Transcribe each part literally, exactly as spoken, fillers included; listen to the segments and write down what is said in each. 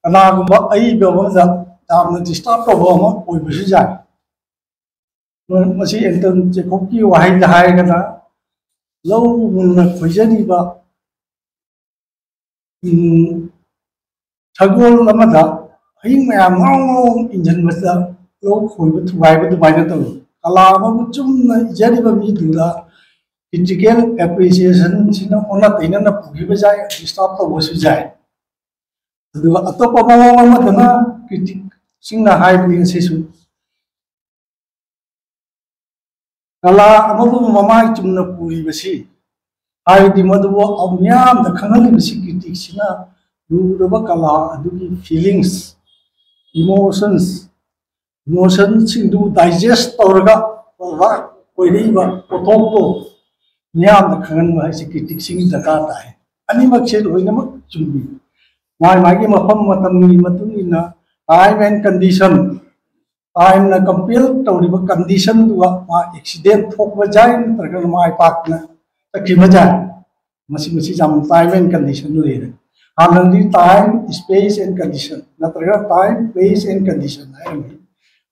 ꯀꯅꯥꯒꯨꯝꯕ ꯑꯏꯕ ꯑꯃꯗ ꯌꯥꯝꯅ ꯗꯤꯁꯇꯔꯕ ꯇꯧꯕ ꯑꯃ ꯑꯣꯏꯕꯁꯨ ꯌꯥꯏ꯫ ꯃꯁꯤ ꯑꯦꯟꯇꯟ ꯆꯦꯈꯣꯞꯀꯤ ꯋꯥꯍꯩꯗ ꯍꯥꯏꯔꯒꯅ, "ꯂꯧ ꯃꯨꯟꯅ ꯈꯣꯏꯖꯔꯤꯕ, ꯎꯝ, ꯁꯒꯣꯜ ꯑꯃꯗ ꯍꯌꯤꯡ ꯃꯌꯥꯝ ꯉꯥꯎ ꯉꯥꯎ ꯏꯟꯁꯤꯟꯕꯁꯤꯗ ꯂꯧ ꯈꯣꯏꯕ ꯊꯨꯒꯥꯏꯕ ꯑꯗꯨꯃꯥꯏꯅ ꯇꯧꯏ"꯫ ꯀꯂꯥ ꯑꯃꯕꯨ ꯆꯨꯝꯅ ꯏꯖꯔꯤꯕ ꯃꯤꯗꯨꯗ ꯀ꯭ꯔꯤꯇꯤꯀꯦꯜ ꯑꯦꯄ꯭ꯔꯤꯁꯤꯌꯦꯁꯟꯁꯤꯅ ꯑꯣꯟꯅ ꯇꯩꯅꯅ ꯄꯨꯈꯤꯕ ꯌꯥꯏ, ꯗꯤꯁꯇꯔꯕ ꯇꯧꯕꯁꯨ ꯌꯥꯏ꯫ ꯑꯗꯨꯒ ꯑꯇꯣꯞꯄ ꯃꯑꯣꯡ ꯑꯃꯗꯅ ꯀ꯭ꯔꯤꯇꯤꯛꯁꯤꯡꯅ ꯍꯥꯏꯕꯅꯤ ꯑꯁꯤꯁꯨ, "ꯀꯂꯥ ꯑꯃꯕꯨ ꯃꯃꯥꯏ ꯆꯨꯝꯅ ꯄꯨꯔꯤꯕꯁꯤ", ꯍꯥꯏꯕꯗꯤ ꯃꯗꯨꯕꯨ ꯃꯤꯌꯥꯝꯗ ꯈꯪꯍꯜꯂꯤꯕꯁꯤ ꯀ꯭ꯔꯤꯇꯤꯛꯁꯤꯅ ꯂꯨꯔꯕ ꯀꯂꯥ ꯑꯗꯨꯒꯤ ꯐꯤꯂꯤꯡꯁ, ꯏꯃꯣꯁꯟꯁ, ꯏꯃꯣꯁꯟꯁꯤꯡꯗꯨ ꯗꯥꯏꯖꯦꯁ ꯇꯧꯔꯒ ꯑꯣꯏꯔꯛꯏꯕ ꯄꯣꯠꯊꯣꯛꯇꯣ ꯃꯤꯌꯥꯝꯗ ꯈꯪꯍꯟꯕ ꯍꯥꯏꯁꯦ ꯀ꯭ꯔꯤꯇꯤꯛꯁꯤꯡꯒꯤ ꯗꯔꯀꯥꯔ ꯇꯥꯏ꯫ ꯑꯅꯤꯃꯛꯁꯦ ꯂꯣꯏꯅꯃꯛ ꯆꯨꯝꯃꯤ꯫ ꯃꯥꯒꯤ ꯃꯥꯒꯤ ꯃꯐꯝ ꯃꯇꯝꯒꯤ ꯃꯇꯨꯡ ꯏꯟꯅ, time and condition, ꯇꯥꯏꯝꯅ ꯀꯝꯄꯦꯜ ꯇꯧꯔꯤꯕ ꯀꯟꯗꯤꯁꯟꯗꯨꯒ ꯃꯥ ꯑꯦꯛꯁꯤꯗꯦꯟ ꯊꯣꯛꯄ ꯌꯥꯏ, ꯅꯠꯇ꯭ꯔꯒꯅ ꯃꯥꯏ ꯄꯥꯛꯅ ꯆꯠꯈꯤꯕ ꯌꯥꯏ꯫ ꯃꯁꯤ, ꯃꯁꯤ ꯌꯥꯝ time and condition ꯂꯩꯔꯦ꯫ ꯍꯥꯟꯅꯗꯤ time, space and condition, ꯅꯠꯇ꯭ꯔꯒ time, place and condition ꯍꯥꯏꯔꯝꯃꯤ꯫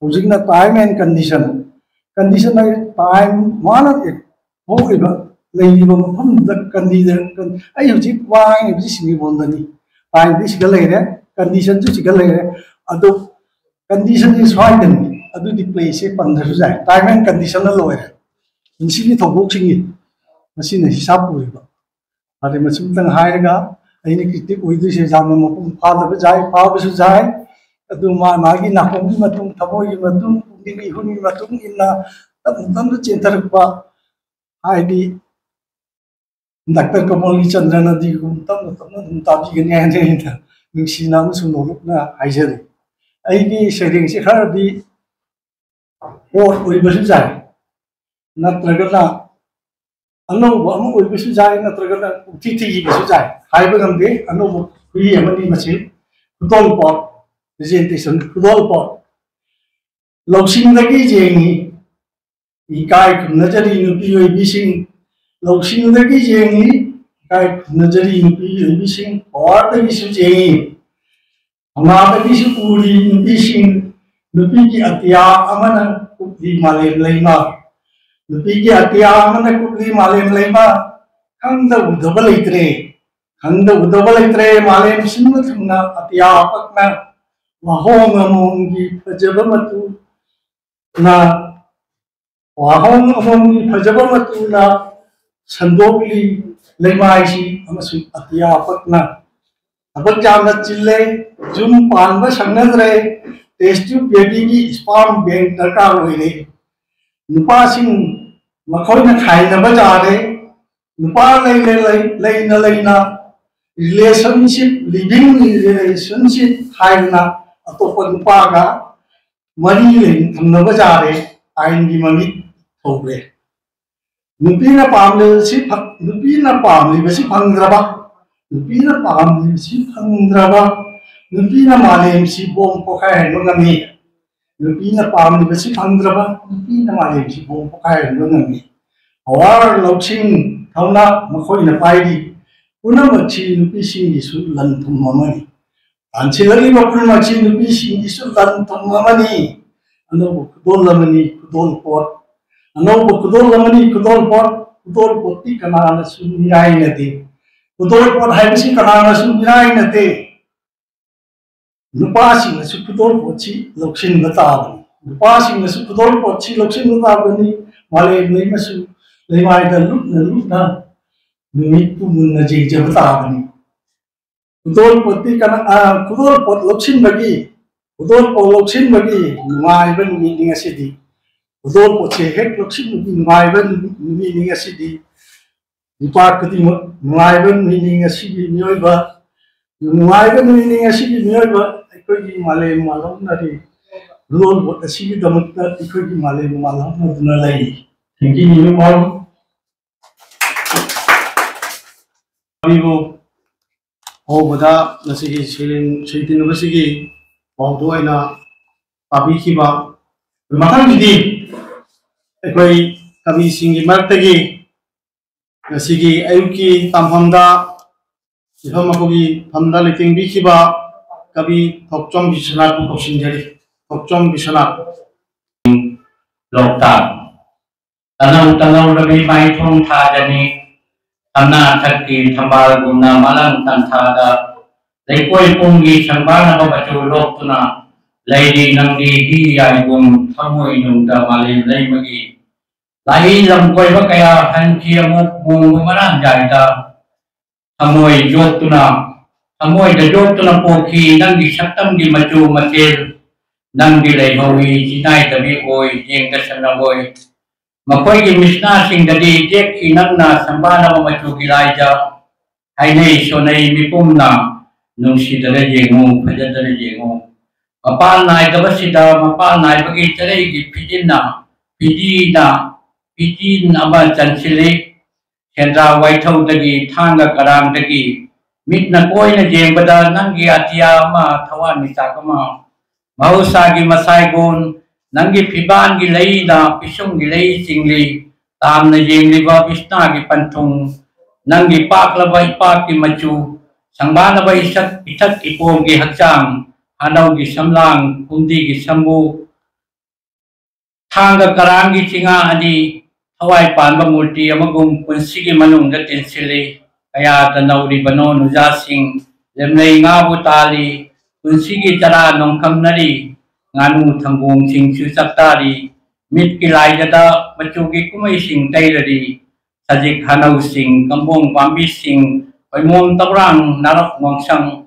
ꯍꯧꯖꯤꯛꯅ time and condition꯫ ꯀꯟꯗꯤꯁꯟ ꯍꯥꯏꯔꯦ time, ꯃꯥꯅ ꯊꯣꯛꯂꯤꯕ, ꯂꯩꯔꯤꯕ ꯃꯐꯝꯗꯨꯗ ꯀꯟꯗꯤꯗ-, ꯀꯟ-, ꯑꯩ ꯍꯧꯖꯤꯛ ꯋꯥ ꯉꯥꯡꯉꯤꯕꯁꯤ ꯁꯤꯡꯖꯃꯩꯗꯅꯤ꯫ ꯇꯥꯏꯝꯗꯤ ꯁꯤꯗ ꯂꯩꯔꯦ, ꯀꯟꯗꯤꯁꯟꯁꯨ ꯁꯤꯗ ꯂꯩꯔꯦ꯫ ꯑꯗꯨ ꯀꯟꯗꯤꯁꯟꯁꯤ ꯁ꯭ꯋꯥꯏꯗꯅꯤ, ꯑꯗꯨꯗꯤ ꯄ꯭ꯂꯦꯁꯁꯦ ꯄꯟꯗ꯭ꯔꯁꯨ ꯌꯥꯏ꯫ ꯇꯥꯏꯝ ꯑꯦꯟ ꯀꯟꯗꯤꯁꯟꯅ ꯂꯣꯏꯔꯦ꯫ ꯄꯨꯟꯁꯤꯒꯤ ꯊꯧꯗꯣꯛꯁꯤꯡꯒꯤ ꯃꯁꯤꯅ ꯍꯤꯁꯥꯞ ꯄꯨꯔꯤꯕ꯫ ꯑꯗꯩ ꯃꯁꯤꯃꯇꯪ ꯍꯥꯏꯔꯒ, ꯑꯩꯅ ꯀ꯭ꯔꯤꯇꯤꯛ ꯑꯣꯏꯗꯣꯏꯁꯦ ꯌꯥꯝꯅ ꯃꯄꯨꯡ ꯐꯥꯗꯕ ꯌꯥꯏ, ꯐꯥꯕꯁꯨ ꯌꯥꯏ꯫ ꯑꯗꯨ ꯃꯥ ꯃꯥꯒꯤ ꯅꯥꯀꯣꯡꯒꯤ ꯃꯇꯨꯡ, ꯊꯃꯣꯏꯒꯤ ꯃꯇꯨꯡ, ꯄꯨꯛꯅꯤꯡ ꯏꯍꯨꯜꯒꯤ ꯃꯇꯨꯡ ꯏꯟꯅ ꯇꯞꯅ ꯇꯞꯅ ꯆꯦꯟꯊꯔꯛꯄ, ꯍꯥꯏꯗꯤ ꯗꯥꯛꯇꯔ ꯀꯃꯜꯒꯤ ꯆꯟꯗ꯭ꯔꯅꯗꯤꯒꯨꯝ ꯇꯞꯅ ꯇꯞꯅ ꯑꯗꯨꯝ ꯇꯥꯕꯤꯒꯅꯤ ꯍꯥꯏꯅ ꯑꯩꯅ ꯅꯨꯡꯁꯤꯅ ꯑꯃꯁꯨꯡ ꯅꯣꯂꯨꯛꯅ ꯍꯥꯏꯖꯔꯤ꯫ ꯑꯩꯒꯤ ꯁꯩꯔꯦꯡꯁꯦ ꯈꯔꯗꯤ ꯑꯣꯜ ꯑꯣꯏꯕꯁꯨ ꯌꯥꯏ, ꯅꯠꯇ꯭ꯔꯒꯅ ꯑꯅꯧꯕ ꯑꯃ ꯑꯣꯏꯕꯁꯨ ꯌꯥꯏ, ꯅꯠꯇ꯭ꯔꯒꯅ ꯄꯨꯡꯊꯤ ꯊꯤꯈꯤꯕꯁꯨ ꯌꯥꯏ, ꯍꯥꯏꯕ ꯉꯝꯗꯦ꯫ ꯑꯅꯧꯕ ꯈꯨꯍꯤ ꯑꯃꯅꯤ ꯃꯁꯤ꯫ ꯈꯨꯗꯣꯜꯄꯣꯠ, ꯄ꯭ꯔꯖꯦꯟꯇꯦꯁꯟ ꯈꯨꯗꯣꯜꯄꯣꯠ꯫ ꯂꯧꯁꯤꯡꯗꯒꯤ ꯌꯦꯡꯉꯤ, ꯏꯀꯥꯏ ꯈꯨꯝꯅꯖꯔꯤ ꯅꯨꯄꯤ ꯑꯣꯏꯕꯤꯁꯤꯡ꯫ ꯂꯧꯁꯤꯡꯗꯒꯤ ꯌꯦꯡꯉꯤ, ꯏꯀꯥꯏ ꯈꯨꯝꯅꯖꯔꯤ ꯅꯨꯄꯤ ꯑꯣꯏꯕꯤꯁꯤꯡ꯫ ꯄꯥꯋꯔꯗꯒꯤꯁꯨ ꯌꯦꯡꯉꯤ, ꯊꯧꯅꯥꯗꯒꯤꯁꯨ ꯎꯔꯤ ꯅꯨꯄꯤꯁꯤꯡ, ꯅꯨꯄꯤꯒꯤ ꯑꯇꯤꯌꯥ ꯑꯃꯅ ꯀꯨꯞꯂꯤ ꯃꯥꯂꯦꯝ ꯂꯩꯃ, ꯅꯨꯄꯤꯒꯤ ꯑꯇꯤꯌꯥ ꯑꯃꯅ ꯀꯨꯞꯂꯤ ꯃꯥꯂꯦꯝ ꯂꯩꯃ, ꯈꯪꯗ ꯎꯗꯕ ꯂꯩꯇ꯭ꯔꯦ, ꯈꯪꯗ ꯎꯗꯕ ꯂꯩꯇ꯭ꯔꯦ꯫ ꯃꯥꯂꯦꯝ ꯁꯤꯟꯕ ꯊꯨꯡꯅ ꯑꯇꯤꯌꯥ ꯄꯛꯅ ꯋꯥꯍꯣꯡ ꯑꯃꯣꯝꯒꯤ ꯐꯖꯕ ꯃꯇꯨꯅ, ꯋꯥꯍꯣꯡ ꯑꯃꯣꯝꯒꯤ ꯐꯖꯕ ꯃꯇꯨꯅ ꯁꯟꯗꯣꯛꯂꯤ ꯂꯩꯃꯥꯏꯁꯤ ꯑꯃꯁꯨꯡ ꯑꯇꯤꯌꯥ ꯄꯛꯅ꯫ ꯊꯕꯛ ꯌꯥꯝꯅ ꯆꯤꯜꯂꯦ, ꯌꯨꯝ ꯄꯥꯟꯕ ꯁꯪꯅꯗ꯭ꯔꯦ, ꯇꯦꯁ ꯇ꯭ꯌꯨꯕ ꯕꯦꯕꯤꯒꯤ ꯁ꯭ꯄꯥꯝ ꯕꯦꯡ ꯗꯔꯀꯥꯔ ꯑꯣꯏꯔꯦ꯫ ꯅꯨꯄꯥꯁꯤꯡ ꯃꯈꯣꯏꯅ ꯈꯥꯏꯅꯕ ꯌꯥꯔꯦ, ꯅꯨꯄꯥ ꯂꯩꯅ ꯂꯩ-, ꯂꯩꯅ ꯂꯩꯅ ꯔꯤꯂꯦꯁꯟꯁꯤꯞ, ꯂꯤꯚꯤꯡ ꯔꯤꯂꯦꯁꯟꯁꯤꯞ ꯍꯥꯏꯗꯅ ꯑꯇꯣꯞꯄ ꯅꯨꯄꯥꯒ ꯃꯔꯤ ꯂꯩꯅ ꯊꯝꯅꯕ ꯌꯥꯔꯦ, ꯑꯥꯏꯟꯒꯤ ꯃꯃꯤꯠ ꯊꯧꯈ꯭ꯔꯦ꯫ ꯅꯨꯄꯤꯅ ꯄꯥꯝꯂꯤꯕꯁꯤ ꯐ-, ꯅꯨꯄꯤꯅ ꯄꯥꯝꯂꯤꯕꯁꯤ ꯐꯪꯗ꯭ꯔꯕ, ꯅꯨꯄꯤꯅ ꯄꯥꯝꯂꯤꯕꯁꯤ ꯐꯪꯗ꯭ꯔꯕ, ꯅꯨꯄꯤꯅ ꯃꯥꯂꯦꯝꯁꯤ ꯕꯣꯝ ꯄꯣꯈꯥꯏꯍꯟꯕ ꯉꯝꯃꯤ꯫ ꯅꯨꯄꯤꯅ ꯄꯥꯝꯂꯤꯕꯁꯤ ꯐꯪꯗ꯭ꯔꯕ, ꯅꯨꯄꯤꯅ ꯃꯥꯂꯦꯝꯁꯤ ꯕꯣꯝ ꯄꯣꯈꯥꯏꯍꯟꯕ ꯉꯝꯃꯤ꯫ ꯄꯋꯥꯔ, ꯂꯧꯁꯤꯡ, ꯊꯧꯅꯥ ꯃꯈꯣꯏꯅ ꯄꯥꯏꯔꯤ꯫ ꯄꯨꯝꯅꯃꯛꯁꯤ ꯅꯨꯄꯤꯁꯤꯡꯒꯤꯁꯨ ꯂꯟ ꯊꯨꯝ ꯑꯃꯅꯤ꯫ ꯇꯥꯟꯁꯤꯜꯂꯛꯂꯤꯕ ꯄꯨꯝꯅꯃꯛꯁꯤ ꯅꯨꯄꯤꯁꯤꯡꯒꯤꯁꯨ ꯂꯟ ꯊꯨꯝ ꯑꯃꯅꯤ꯫ ꯑꯅꯧꯕ ꯈꯨꯗꯣꯜ ꯑꯃꯅꯤ, ꯈꯨꯗꯣꯜ ꯄꯣꯠ꯫ ꯑꯅꯧꯕ ꯈꯨꯗꯣꯜ ꯑꯃꯅꯤ, ꯈꯨꯗꯣꯜ ꯄꯣꯠ꯫ ꯈꯨꯗꯣꯜ ꯄꯣꯠꯇꯤ ꯀꯅꯥꯅꯁꯨ ꯃꯤꯔꯥꯏꯅꯗꯦ꯫ ꯈꯨꯗꯣꯜ ꯄꯣꯠ ꯍꯥꯏꯕꯁꯤ ꯀꯅꯥꯅꯁꯨ ꯃꯤꯔꯥꯏꯅꯗꯦ꯫ ꯅꯨꯄꯥꯁꯤꯡꯅꯁꯨ ꯈꯨꯗꯣꯜ ꯄꯣꯠꯁꯤ ꯂꯧꯁꯤꯟꯕ ꯇꯥꯕꯅꯤ꯫ ꯅꯨꯄꯥꯁꯤꯡꯅꯁꯨ ꯈꯨꯗꯣꯜ ꯄꯣꯠꯁꯤ ꯂꯧꯁꯤꯟꯕ ꯇꯥꯕꯅꯤ꯫ ꯃꯥꯂꯦꯝ ꯂꯩꯃꯁꯨ ꯂꯩꯃꯥꯏꯗ ꯂꯨꯞꯅ ꯂꯨꯞꯅ ꯅꯨꯃꯤꯠꯄꯨ ꯃꯨꯟꯅ ꯌꯦꯡꯖꯕ ꯇꯥꯕꯅꯤ꯫ ꯈꯨꯗꯣꯜ ꯄꯣꯠꯇꯤ ꯀꯅꯥ-, ꯑ, ꯈꯨꯗꯣꯜ ꯄꯣꯠ ꯂꯧꯁꯤꯟꯕꯒꯤ, ꯈꯨꯗꯣꯜ ꯄꯣꯠ ꯂꯧꯁꯤꯟꯕꯒꯤ ꯅꯨꯡꯉꯥꯏꯕ ꯅꯨꯃꯤꯠꯅꯤ ꯉꯁꯤꯗꯤ꯫ ꯈꯨꯗꯣꯜ ꯄꯣꯠꯁꯦ ꯍꯦꯛ ꯂꯧꯁꯤꯟꯕꯒꯤ ꯅꯨꯡꯉꯥꯏꯕ ꯅꯨꯃꯤꯠ, ꯅꯨꯃꯤꯠꯅꯤ ꯉꯁꯤꯗꯤ꯫ ꯅꯨꯄꯥ ꯈꯨꯗꯤꯡꯃꯛ ꯅꯨꯡꯉꯥꯏꯕ ꯅꯨꯃꯤꯠꯅꯤ ꯉꯁꯤꯒꯤ ꯃꯤꯑꯣꯏꯕ, ꯅꯨꯡꯉꯥꯏꯕ ꯅꯨꯃꯤꯠꯅꯤ ꯉꯁꯤꯒꯤ ꯃꯤꯑꯣꯏꯕ꯫ ꯑꯩꯈꯣꯏꯒꯤ ꯃꯥꯂꯦꯝ ꯃꯥꯂꯪꯅꯔꯤ꯫ ꯈꯨꯗꯣꯜ ꯄꯣꯠ ꯑꯁꯤꯒꯤꯗꯃꯛꯇ ꯑꯩꯈꯣꯏꯒꯤ ꯃꯥꯂꯦꯝ ꯃꯥꯂꯪꯅꯗꯨꯅ ꯂꯩꯔꯤ꯫ Thank you, ꯃꯤꯑꯣꯏ ꯄꯥꯎ꯫ ꯀꯕꯤꯕꯨ ꯑꯍꯧꯕꯗ ꯉꯁꯤꯒꯤ ꯁꯩꯔꯦꯡ ꯁꯩꯇꯤꯟꯅꯕꯁꯤꯒꯤ ꯄꯥꯎꯗꯨ ꯑꯣꯏꯅ ꯄꯥꯕꯤꯈꯤꯕ꯫ ꯃꯊꯪꯒꯤꯗꯤ ꯑꯩꯈꯣꯏ ꯀꯕꯤꯁꯤꯡꯒꯤ ꯃꯔꯛꯇꯒꯤ ꯉꯁꯤꯒꯤ ꯑꯌꯨꯛꯀꯤ ꯇꯥꯟꯐꯝꯗ ꯃꯤꯐꯝ ꯑꯩꯈꯣꯏꯒꯤ ꯐꯝꯗ ꯂꯩꯇꯦꯡꯕꯤꯈꯤꯕ ꯀꯕꯤ ꯊꯣꯛꯆꯣꯝ ꯕꯤꯁ꯭ꯋꯅꯥꯊꯄꯨ ꯀꯧꯁꯤꯟꯖꯔꯤ꯫ ꯊꯣꯛꯆꯣꯝ ꯕꯤꯁ꯭ꯋꯅꯥꯊ꯫ ꯂꯣꯛꯇꯥꯛ꯫ ꯇꯅꯧ ꯇꯅꯧꯔꯕꯤ ꯃꯥꯏꯊꯣꯡ ꯊꯥꯗꯅꯤ, ꯊꯝꯅꯥ ꯊꯛꯀꯤ ꯊꯝꯕꯥꯜꯒꯨꯝꯅ ꯃꯥꯂꯪ ꯇꯟꯊꯥꯗ, ꯂꯩꯀꯣꯏ ꯄꯨꯝꯒꯤ ꯁꯪꯕꯥꯅꯕ ꯃꯆꯨ ꯂꯣꯛꯇꯨꯅ ꯂꯩꯔꯤ ꯅꯪꯗꯤ ꯍꯤ ꯌꯥꯏꯒꯨꯝ ꯊꯃꯣꯏꯅꯨꯡꯗ ꯃꯥꯂꯦꯝ ꯂꯩꯃꯒꯤ꯫ ꯂꯥꯛꯏ ꯂꯝ ꯀꯣꯏꯕ ꯀꯌꯥ ꯍꯟꯈꯤ ꯑꯃꯨꯛ ꯃꯣꯡꯕ ꯃꯔꯥꯡ ꯌꯥꯏꯗ, ꯊꯃꯣꯏ ꯌꯣꯛꯇꯨꯅ, ꯊꯃꯣꯏꯗ ꯌꯣꯛꯇꯨꯅ ꯄꯣꯛꯈꯤ ꯅꯪꯒꯤ ꯁꯛꯇꯝꯒꯤ ꯃꯆꯨ ꯃꯊꯦꯜ꯫ ꯅꯪꯗꯤ ꯂꯩꯍꯧꯏ ꯆꯤꯅꯥꯏꯗꯕꯤ ꯑꯣꯏ ꯌꯦꯡꯗ ꯁꯪꯅꯕꯣꯏ꯫ ꯃꯈꯣꯏꯒꯤ ꯃꯤꯁꯅꯥꯁꯤꯡꯗꯗꯤ ꯇꯦꯛꯈꯤ ꯅꯪꯅ ꯁꯪꯕꯥꯅꯕ ꯃꯆꯨꯒꯤ ꯂꯥꯏꯖ꯫ ꯍꯥꯏꯅꯩ ꯁꯣꯟꯅꯩ ꯃꯤꯄꯨꯝꯅ ꯅꯨꯡꯁꯤꯗꯅ ꯌꯦꯡꯉꯨ, ꯐꯖꯗꯅ ꯌꯦꯡꯉꯨ꯫ ꯃꯄꯥꯟ ꯅꯥꯏꯗꯕꯁꯤꯗ ꯃꯄꯥꯟ ꯅꯥꯏꯕꯒꯤ ꯆꯔꯩꯒꯤ ꯐꯤꯖꯤꯟꯅ, ꯐꯤꯖꯤꯅ, ꯐꯤꯖꯤꯟ ꯑꯃ ꯆꯟꯁꯤꯜꯂꯤ꯫ ꯁꯦꯟꯗ꯭ꯔꯥ ꯋꯥꯏꯊꯧꯗꯒꯤ, ꯊꯥꯡꯒ ꯀꯔꯥꯡꯗꯒꯤ ꯃꯤꯠꯅ ꯀꯣꯏꯅ ꯌꯦꯡꯕꯗ ꯅꯪꯒꯤ ꯑꯇꯤꯌꯥ ꯑꯃ, ꯊꯋꯥꯟꯃꯤꯆꯥꯛ ꯑꯃ, ꯃꯍꯧꯁꯥꯒꯤ ꯃꯁꯥꯏꯒꯣꯟ, ꯅꯪꯒꯤ ꯐꯤꯕꯥꯟꯒꯤ ꯂꯩꯅ ꯄꯤꯁꯨꯝꯒꯤ ꯂꯩ ꯆꯤꯡꯂꯤ꯫ ꯇꯥꯝꯅ ꯌꯦꯡꯂꯤꯕ ꯕꯤꯁꯅꯥꯒꯤ ꯄꯟꯊꯨꯡ, ꯅꯪꯒꯤ ꯄꯥꯛꯂꯕ ꯏꯄꯥꯛꯀꯤ ꯃꯆꯨ, ꯁꯪꯕꯥꯅꯕ ꯏꯁꯛ, ꯏꯊꯛ ꯏꯄꯣꯝꯒꯤ ꯍꯛꯆꯥꯡ, ꯍꯥꯅꯧꯒꯤ ꯁꯝꯂꯥꯡ, ꯐꯨꯝꯗꯤꯒꯤ ꯁꯝꯕꯨ, ꯊꯥꯡꯒ ꯀꯔꯥꯡꯒꯤ ꯆꯤꯉꯥ ꯑꯅꯤ, ꯊꯋꯥꯏ ꯄꯥꯟꯕ ꯃꯨꯔꯇꯤ ꯑꯃꯒꯨꯝ ꯄꯨꯟꯁꯤꯒꯤ ꯃꯅꯨꯡꯗ ꯇꯤꯟꯁꯤꯜꯂꯤ꯫ ꯀꯌꯥꯗ ꯅꯧꯔꯤꯕꯅꯣ ꯅꯨꯖꯥꯁꯤꯡ, ꯂꯦꯝꯂꯩ ꯉꯥꯕꯨ ꯇꯥꯜꯂꯤ꯫ ꯄꯨꯟꯁꯤꯒꯤ ꯆꯔꯥ ꯅꯣꯡꯈꯝꯅꯔꯤ꯫ ꯉꯥꯅꯨ ꯊꯪꯒꯣꯡꯁꯤꯡꯁꯨ ꯆꯥꯛꯇꯥꯔꯤ꯫ ꯃꯤꯠꯀꯤ ꯂꯥꯏꯖꯗ ꯃꯆꯨꯒꯤ ꯀꯨꯝꯍꯩꯁꯤꯡ ꯇꯩꯔꯔꯤ꯫ ꯁꯖꯤꯛ ꯍꯥꯅꯧꯁꯤꯡ, ꯀꯝꯕꯣꯡ ꯄꯥꯝꯕꯤꯁꯤꯡ, ꯍꯣꯏꯃꯣꯝ ꯇꯧꯔꯥꯡ, ꯅꯥꯔꯛ ꯃꯣꯡꯁꯪ,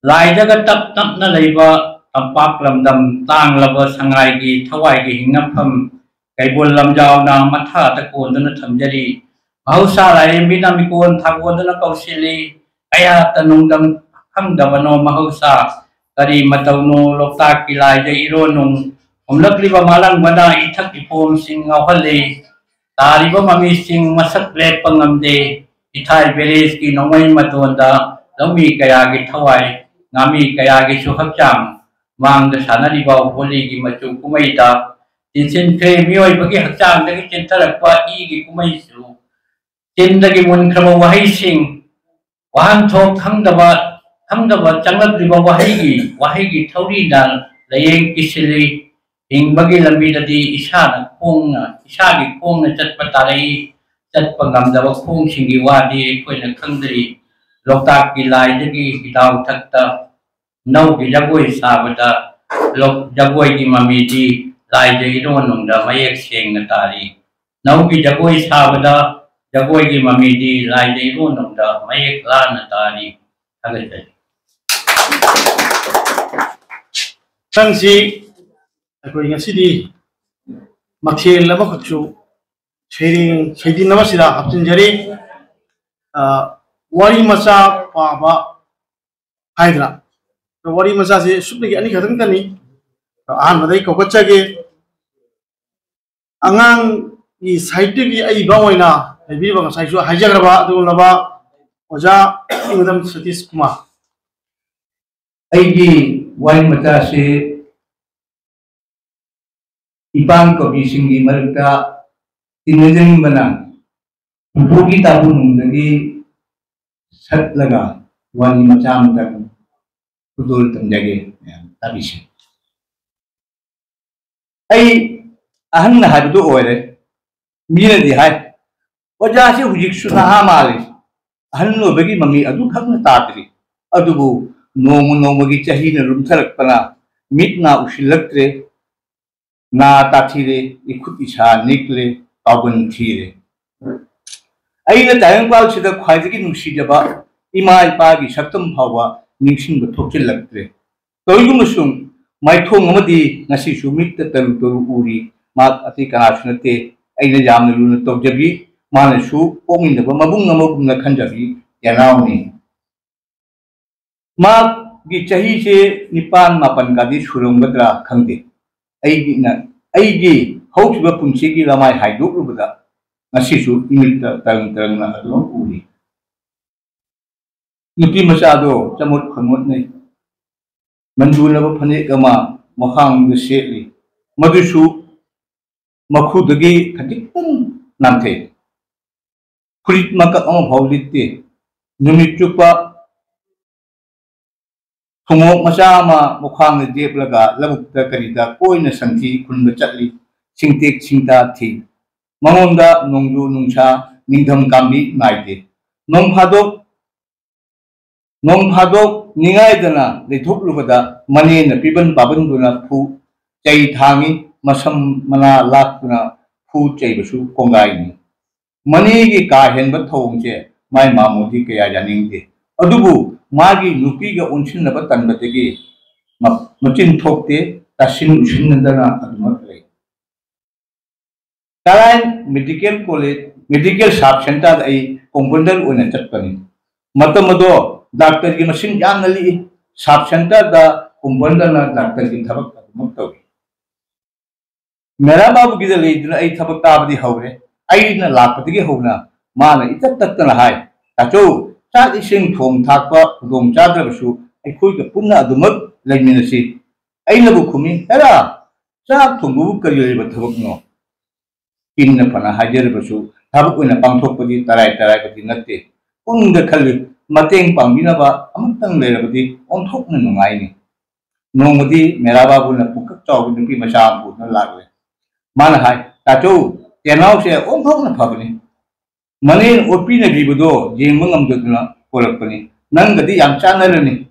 ꯂꯥꯏꯗꯒ ꯇꯞ ꯇꯞꯅ ꯂꯩꯕ ꯇꯝꯄꯥꯛ ꯂꯝꯗꯝ, ꯇꯥꯡꯂꯕ ꯁꯉꯥꯏꯒꯤ ꯊꯋꯥꯏꯒꯤ ꯍꯤꯡꯅꯐꯝ, ꯀꯩꯕꯨꯜ ꯂꯝꯖꯥꯎꯅ ꯃꯊꯥꯗ ꯀꯣꯟꯗꯨꯅ ꯊꯝꯖꯔꯤ꯫ ꯃꯍꯧꯁꯥ ꯂꯥꯏꯔꯦꯝꯕꯤꯅ ꯃꯤꯀꯣꯟ ꯊꯥꯒꯣꯟꯗꯨꯅ ꯀꯧꯁꯤꯜꯂꯤ꯫ ꯀꯌꯥꯇ ꯅꯨꯡꯗꯝ ꯈꯪꯗꯕꯅꯣ ꯃꯍꯧꯁꯥ, ꯀꯔꯤ ꯃꯇꯧꯅꯣ ꯂꯣꯛꯇꯥꯛꯀꯤ ꯂꯥꯏꯗ ꯏꯔꯣꯟꯅꯨꯡ꯫ ꯍꯨꯝꯂꯛꯂꯤꯕ ꯃꯥꯂꯪꯕꯅ ꯏꯊꯛ ꯏꯄꯣꯝꯁꯤꯡ ꯉꯥꯎꯍꯜꯂꯤ꯫ ꯇꯥꯔꯤꯕ ꯃꯃꯤꯁꯤꯡ ꯃꯁꯛ ꯂꯦꯞꯄ ꯉꯝꯗꯦ꯫ ꯏꯊꯥꯏ ꯕꯦꯔꯦꯖꯀꯤ ꯅꯣꯡꯃꯩ ꯃꯇꯣꯟꯗ ꯂꯧꯃꯤ ꯀꯌꯥꯒꯤ ꯊꯋꯥꯏ, ꯉꯥꯃꯤ ꯀꯌꯥꯒꯤꯁꯨ ꯍꯛꯆꯥꯡ, ꯃꯥꯡꯗ ꯁꯥꯟꯅꯔꯤꯕ ꯍꯣꯂꯤꯒꯤ ꯃꯆꯨ ꯀꯨꯝꯍꯩꯗ ꯆꯤꯟꯁꯤꯟꯈ꯭ꯔꯦ꯫ ꯃꯤꯑꯣꯏꯕꯒꯤ ꯍꯛꯆꯥꯡꯗꯒꯤ ꯆꯦꯟꯊꯔꯛꯄ ꯏꯒꯤ ꯀꯨꯝꯍꯩꯁꯨ, ꯆꯤꯟꯗꯒꯤ ꯃꯨꯟꯈ꯭ꯔꯕ ꯋꯥꯍꯩꯁꯤꯡ, ꯋꯥꯍꯟꯊꯣꯛ ꯈꯪꯗꯕ ꯈꯪꯗꯕ ꯆꯪꯂꯛꯂꯤꯕ ꯋꯥꯍꯩꯒꯤ ꯋꯥꯍꯩꯒꯤ ꯊꯧꯔꯤꯅ ꯂꯥꯏꯌꯦꯡ ꯄꯤꯁꯤꯜꯂꯤ꯫ ꯍꯤꯡꯕꯒꯤ ꯂꯝꯕꯤꯗꯗꯤ ꯏꯁꯥꯅ ꯈꯣꯡꯅ ꯏꯁꯥꯒꯤ ꯈꯣꯡꯅ ꯆꯠꯄ ꯇꯥꯔꯛꯏ꯫ ꯆꯠꯄ ꯉꯝꯗꯕ ꯈꯣꯡꯁꯤꯡꯒꯤ ꯋꯥꯗꯤ ꯑꯩꯈꯣꯏꯅ ꯈꯪꯗ꯭ꯔꯤ꯫ ꯂꯣꯛꯇꯥꯛꯀꯤ ꯂꯥꯏꯗꯒꯤ ꯍꯤꯗꯥꯎ ꯊꯛꯇ ꯅꯧꯒꯤ ꯖꯒꯣꯏ ꯁꯥꯕꯗ ꯂꯣꯛ ꯖꯒꯣꯏꯒꯤ ꯃꯃꯤꯗꯤ ꯂꯥꯏꯗ ꯏꯔꯣꯟꯅꯨꯡꯗ ꯃꯌꯦꯛ ꯁꯦꯡꯅ ꯇꯥꯔꯤ꯫ ꯅꯧꯒꯤ ꯖꯒꯣꯏ ꯁꯥꯕꯗ ꯖꯒꯣꯏꯒꯤ ꯃꯃꯤꯗꯤ ꯂꯥꯏꯗ ꯏꯔꯣꯟꯅꯨꯡꯗ ꯃꯌꯦꯛ ꯂꯥꯅ ꯇꯥꯔꯤ꯫ ꯊꯥꯒꯠꯆꯔꯤ꯫ ꯃꯊꯪꯁꯤ ꯑꯩꯈꯣꯏ ꯉꯁꯤꯗꯤ ꯃꯊꯦꯜ ꯑꯃꯈꯛꯁꯨ ꯁꯩꯔꯦꯡ ꯁꯩꯗꯤꯟ ꯑꯃꯁꯤꯗ ꯍꯥꯞꯆꯤꯟꯖꯔꯤ꯫ ꯑ, ꯋꯥꯔꯤ ꯃꯆꯥ ꯄꯥꯕ ꯍꯥꯏꯗ꯭ꯔꯥ? ꯑꯗꯣ ꯋꯥꯔꯤ ꯃꯆꯥꯁꯦ ꯁꯨꯞꯅꯒꯤ ꯑꯅꯤꯈꯛꯇꯪꯇꯅꯤ꯫ ꯑꯗꯣ ꯑꯍꯥꯟꯕꯗ ꯑꯩ ꯀꯧꯈꯠꯆꯒꯦ꯫ ꯑꯉꯥꯡꯒꯤ ꯁꯥꯍꯤꯇ꯭ꯌꯒꯤ ꯑꯏꯕ ꯑꯣꯏꯅ ꯂꯩꯕꯤꯔꯤꯕ, ꯉꯁꯥꯏꯁꯨ ꯍꯥꯏꯖꯈ꯭ꯔꯕ ꯑꯗꯨꯒꯨꯝꯂꯕ ꯑꯣꯖꯥ ꯏꯪꯗꯝ ꯁꯇꯤꯁ ꯀꯨꯃꯥꯔ꯫ ꯑꯩꯒꯤ ꯋꯥꯔꯤ ꯃꯆꯥꯁꯤ ꯏꯄꯥꯡ ꯀꯕꯤꯁꯤꯡꯒꯤ ꯃꯔꯛꯇ ꯇꯤꯟꯅꯖꯅꯤꯡꯕꯅ ꯄꯨꯄꯨꯒꯤ ꯇꯥꯕꯨꯅꯨꯡꯗꯒꯤ ꯁꯠꯂꯒ ꯋꯥꯔꯤ ꯃꯆꯥ ꯑꯃꯇꯪ ꯈꯨꯗꯣꯜ ꯇꯝꯖꯒꯦ꯫ ꯃꯌꯥꯝ ꯇꯥꯕꯤꯁꯤ꯫ ꯑꯩ ꯑꯍꯟꯅ ꯍꯥꯏꯕꯗꯨ ꯑꯣꯏꯔꯦ꯫ ꯃꯤꯅꯗꯤ ꯍꯥꯏ, "ꯑꯣꯖꯥꯁꯤ ꯍꯧꯖꯤꯛꯁꯨ ꯅꯍꯥ ꯃꯥꯜꯂꯤ, ꯑꯍꯟ ꯑꯣꯏꯕꯒꯤ ꯃꯃꯤ ꯑꯗꯨꯈꯛꯅ ꯇꯥꯗ꯭ꯔꯤ"꯫ ꯑꯗꯨꯕꯨ ꯅꯣꯡꯃ ꯅꯣꯡꯃꯒꯤ ꯆꯍꯤꯅ ꯂꯨꯝꯊꯔꯛꯄꯅ ꯃꯤꯠ ꯅꯥ ꯎꯁꯤꯜꯂꯛꯇ꯭ꯔꯦ, ꯅꯥ ꯇꯥꯊꯤꯔꯦ, ꯏꯈꯨꯠ ꯏꯁꯥ ꯅꯤꯛꯂꯦ, ꯄꯥꯎꯒꯟ ꯊꯤꯔꯦ꯫ ꯑꯩꯅ ꯇꯥꯏꯕꯪꯄꯥꯜꯁꯤꯗ ꯈ꯭ꯋꯥꯏꯗꯒꯤ ꯅꯨꯡꯁꯤꯖꯕ ꯏꯃꯥ ꯏꯄꯥꯒꯤ ꯁꯛꯇꯝ ꯐꯥꯎꯕ ꯅꯤꯡꯁꯤꯡꯕ ꯊꯣꯛꯆꯤꯜꯂꯛꯇ꯭ꯔꯦ꯫ ꯀꯔꯤꯒꯨꯝꯕꯁꯨꯡ ꯃꯥꯏꯊꯣꯡ ꯑꯃꯗꯤ ꯉꯁꯤꯁꯨ ꯃꯤꯠꯇ ꯇꯔꯨ ꯇꯔꯨ ꯎꯔꯤ꯫ ꯃꯍꯥꯛ ꯑꯇꯩ ꯀꯅꯥꯁꯨ ꯅꯠꯇꯦ, ꯑꯩꯅ ꯌꯥꯝꯅ ꯂꯨꯅ ꯇꯧꯖꯕꯤ, ꯃꯥꯅꯁꯨ ꯄꯣꯛꯃꯤꯟꯅꯕ ꯃꯕꯨꯡ ꯑꯃꯒꯨꯝꯅ ꯈꯟꯖꯕꯤ ꯌꯦꯅꯥꯎꯅꯤ꯫ ꯃꯍꯥꯛꯀꯤ ꯆꯍꯤꯁꯦ ꯅꯤꯄꯥꯟ ꯃꯥꯄꯟꯒꯗꯤ ꯁꯨꯔꯝꯒꯗ꯭ꯔꯥ ꯈꯪꯗꯦ꯫ ꯑꯩꯒꯤꯅ, ꯑꯩꯒꯤ ꯍꯧꯈꯤꯕ ꯄꯨꯟꯁꯤꯒꯤ ꯂꯃꯥꯏ ꯍꯥꯏꯗꯣꯛꯂꯨꯕꯗ ꯉꯁꯤꯁꯨ ꯏꯃꯤꯠꯇ ꯇꯔꯪ ꯇꯔꯪꯅ ꯑꯗꯨꯝ ꯎꯔꯤ꯫ ꯅꯨꯄꯤ ꯃꯆꯥꯗꯣ ꯆꯃꯣꯠ ꯈꯣꯟꯃꯣꯠꯅꯩ꯫ ꯃꯟꯗꯨꯅꯕ ꯐꯅꯦꯛ ꯑꯃ ꯃꯈ꯭ꯋꯥꯡꯗ ꯁꯦꯠꯂꯤ, ꯃꯗꯨꯁꯨ ꯃꯈꯨꯗꯒꯤ ꯈꯖꯤꯛꯇꯪ ꯅꯥꯟꯊꯩ꯫ ꯐꯨꯔꯤꯠ ꯃꯀꯛ ꯑꯃꯐꯥꯎ ꯂꯤꯠꯇꯦ꯫ ꯅꯨꯃꯤꯠ ꯆꯨꯞꯄ ꯊꯨꯝꯃꯣꯛ ꯃꯆꯥ ꯑꯃ ꯃꯈ꯭ꯋꯥꯡꯗ ꯌꯦꯞꯂꯒ ꯂꯧꯕꯨꯛꯇ ꯀꯔꯤꯗ ꯀꯣꯏꯅ ꯁꯟꯊꯤ ꯈꯨꯟꯕ ꯆꯠꯂꯤ꯫ ꯁꯤꯡꯇꯦꯛ ꯁꯤꯡꯇꯥ ꯊꯤ꯫ ꯃꯉꯣꯟꯗ ꯅꯣꯡꯖꯨ ꯅꯨꯡꯁꯥ, ꯅꯤꯡꯊꯝ ꯀꯥꯡꯕꯤ ꯅꯥꯏꯗꯦ꯫ ꯅꯣꯡ ꯐꯥꯗꯣꯛ, ꯅꯣꯡ ꯐꯥꯗꯣꯛ ꯅꯤꯡꯉꯥꯏꯗꯅ ꯂꯩꯊꯣꯛꯂꯨꯕꯗ ꯃꯅꯦꯅ ꯄꯤꯕꯟ ꯄꯥꯕꯟꯗꯨꯅ ꯐꯨ ꯆꯩ ꯊꯥꯡꯉꯤ, ꯃꯁꯝ ꯃꯅꯥ ꯂꯥꯛꯇꯨꯅ ꯐꯨ ꯆꯩꯕꯁꯨ ꯀꯣꯡꯒꯥꯏꯅꯤ꯫ ꯃꯅꯦꯒꯤ ꯀꯥ ꯍꯦꯟꯕ ꯊꯧꯑꯣꯡꯁꯦ ꯃꯥꯏ ꯃꯥꯃꯣꯗꯤ ꯀꯌꯥ ꯌꯥꯅꯤꯡꯗꯦ꯫ ꯑꯗꯨꯕꯨ ꯃꯥꯒꯤ ꯅꯨꯄꯤꯒ ꯑꯣꯟꯁꯤꯟꯅꯕ ꯇꯟꯕꯗꯒꯤ ꯃ-, ꯃꯆꯤꯟ ꯊꯣꯛꯇꯦ, ꯇꯥꯁꯤꯟ ꯎꯁꯤꯟꯅꯗꯅ ꯑꯗꯨꯃꯛ ꯂꯩ꯫ ꯇꯔꯥꯏ ꯃꯦꯗꯤꯀꯦꯜ ꯀꯣꯂꯦꯖ, ꯃꯦꯗꯤꯀꯦꯜ ꯁꯕ ꯁꯦꯟꯇꯔꯗ ꯑꯩ ꯀꯣꯝꯄꯥꯎꯟꯗꯔ ꯑꯣꯏꯅ ꯆꯠꯄꯅꯤ꯫ ꯃꯇꯝ ꯑꯗꯣ ꯗꯥꯛꯇꯔꯒꯤ ꯃꯁꯤꯡ ꯌꯥꯝꯅ ꯂꯤꯛꯏ꯫ ꯁꯕ ꯁꯦꯟꯇꯔꯗ ꯀꯣꯝꯄꯥꯎꯟꯗꯔꯅ ꯗꯥꯛꯇꯔꯒꯤ ꯊꯕꯛ ꯑꯗꯨꯃꯛ ꯇꯧꯏ꯫ ꯃꯦꯔꯥ ꯕꯥꯕꯨꯒꯤꯗ ꯂꯩꯗꯨꯅ ꯑꯩ ꯊꯕꯛ ꯀꯥꯕꯗꯤ ꯍꯧꯔꯦ꯫ ꯑꯩꯅ ꯂꯥꯛꯄꯗꯒꯤ ꯍꯧꯅ ꯃꯥꯅ ꯏꯇꯠ ꯇꯠꯇꯅ ꯍꯥꯏ, "ꯇꯥꯆꯧ, ꯆꯥꯛ ꯏꯁꯤꯡ ꯊꯣꯡ ꯊꯥꯛꯄ ꯈꯨꯗꯣꯡ ꯆꯥꯗ꯭ꯔꯕꯁꯨ ꯑꯩꯈꯣꯏꯒ ꯄꯨꯟꯅ ꯑꯗꯨꯃꯛ ꯂꯩꯃꯤꯟꯅꯁꯤ"꯫ ꯑꯩꯅꯕꯨ ꯈꯨꯝꯃꯤ, "ꯍꯦꯔꯥ, ꯆꯥꯛ ꯊꯣꯡꯕꯕꯨ ꯀꯔꯤ ꯂꯩꯕ ꯊꯕꯛꯅꯣ?" ꯄꯤꯟꯅ ꯐꯅ ꯍꯥꯏꯖꯔꯕꯁꯨ ꯊꯕꯛ ꯑꯣꯏꯅ ꯄꯥꯡꯊꯣꯛꯄꯗꯤ ꯇꯔꯥꯏ ꯇꯔꯥꯏꯕꯗꯤ ꯅꯠꯇꯦ꯫ ꯄꯨꯛꯅꯤꯡꯗ ꯈꯜꯂꯤ, ꯃꯇꯦꯡ ꯄꯥꯡꯕꯤꯅꯕ ꯑꯃꯇꯪ ꯂꯩꯔꯕꯗꯤ ꯑꯣꯟꯊꯣꯛꯅ ꯅꯨꯡꯉꯥꯏꯅꯤ꯫ ꯅꯣꯡꯃꯗꯤ ꯃꯦꯔꯥ ꯕꯥꯕꯨꯅ ꯄꯨꯡꯀꯛ ꯆꯥꯎꯕ ꯅꯨꯄꯤ ꯃꯆꯥ ꯑꯃ ꯄꯨꯗꯨꯅ ꯂꯥꯛꯂꯦ꯫ ꯃꯥꯅ ꯍꯥꯏ, "ꯇꯥꯆꯧ, ꯇꯦꯅꯥꯎꯁꯦ ꯑꯣꯟꯊꯣꯛꯅ ꯐꯕꯅꯤ꯫ ꯃꯅꯦꯅ ꯑꯣꯠꯄꯤꯅꯕꯤꯕꯗꯣ ꯌꯦꯡꯕ ꯉꯝꯗꯗꯅ ꯄꯣꯔꯛꯄꯅꯤ꯫ ꯅꯪꯒꯗꯤ ꯌꯥꯝ ꯆꯥꯟꯅꯔꯅꯤ꯫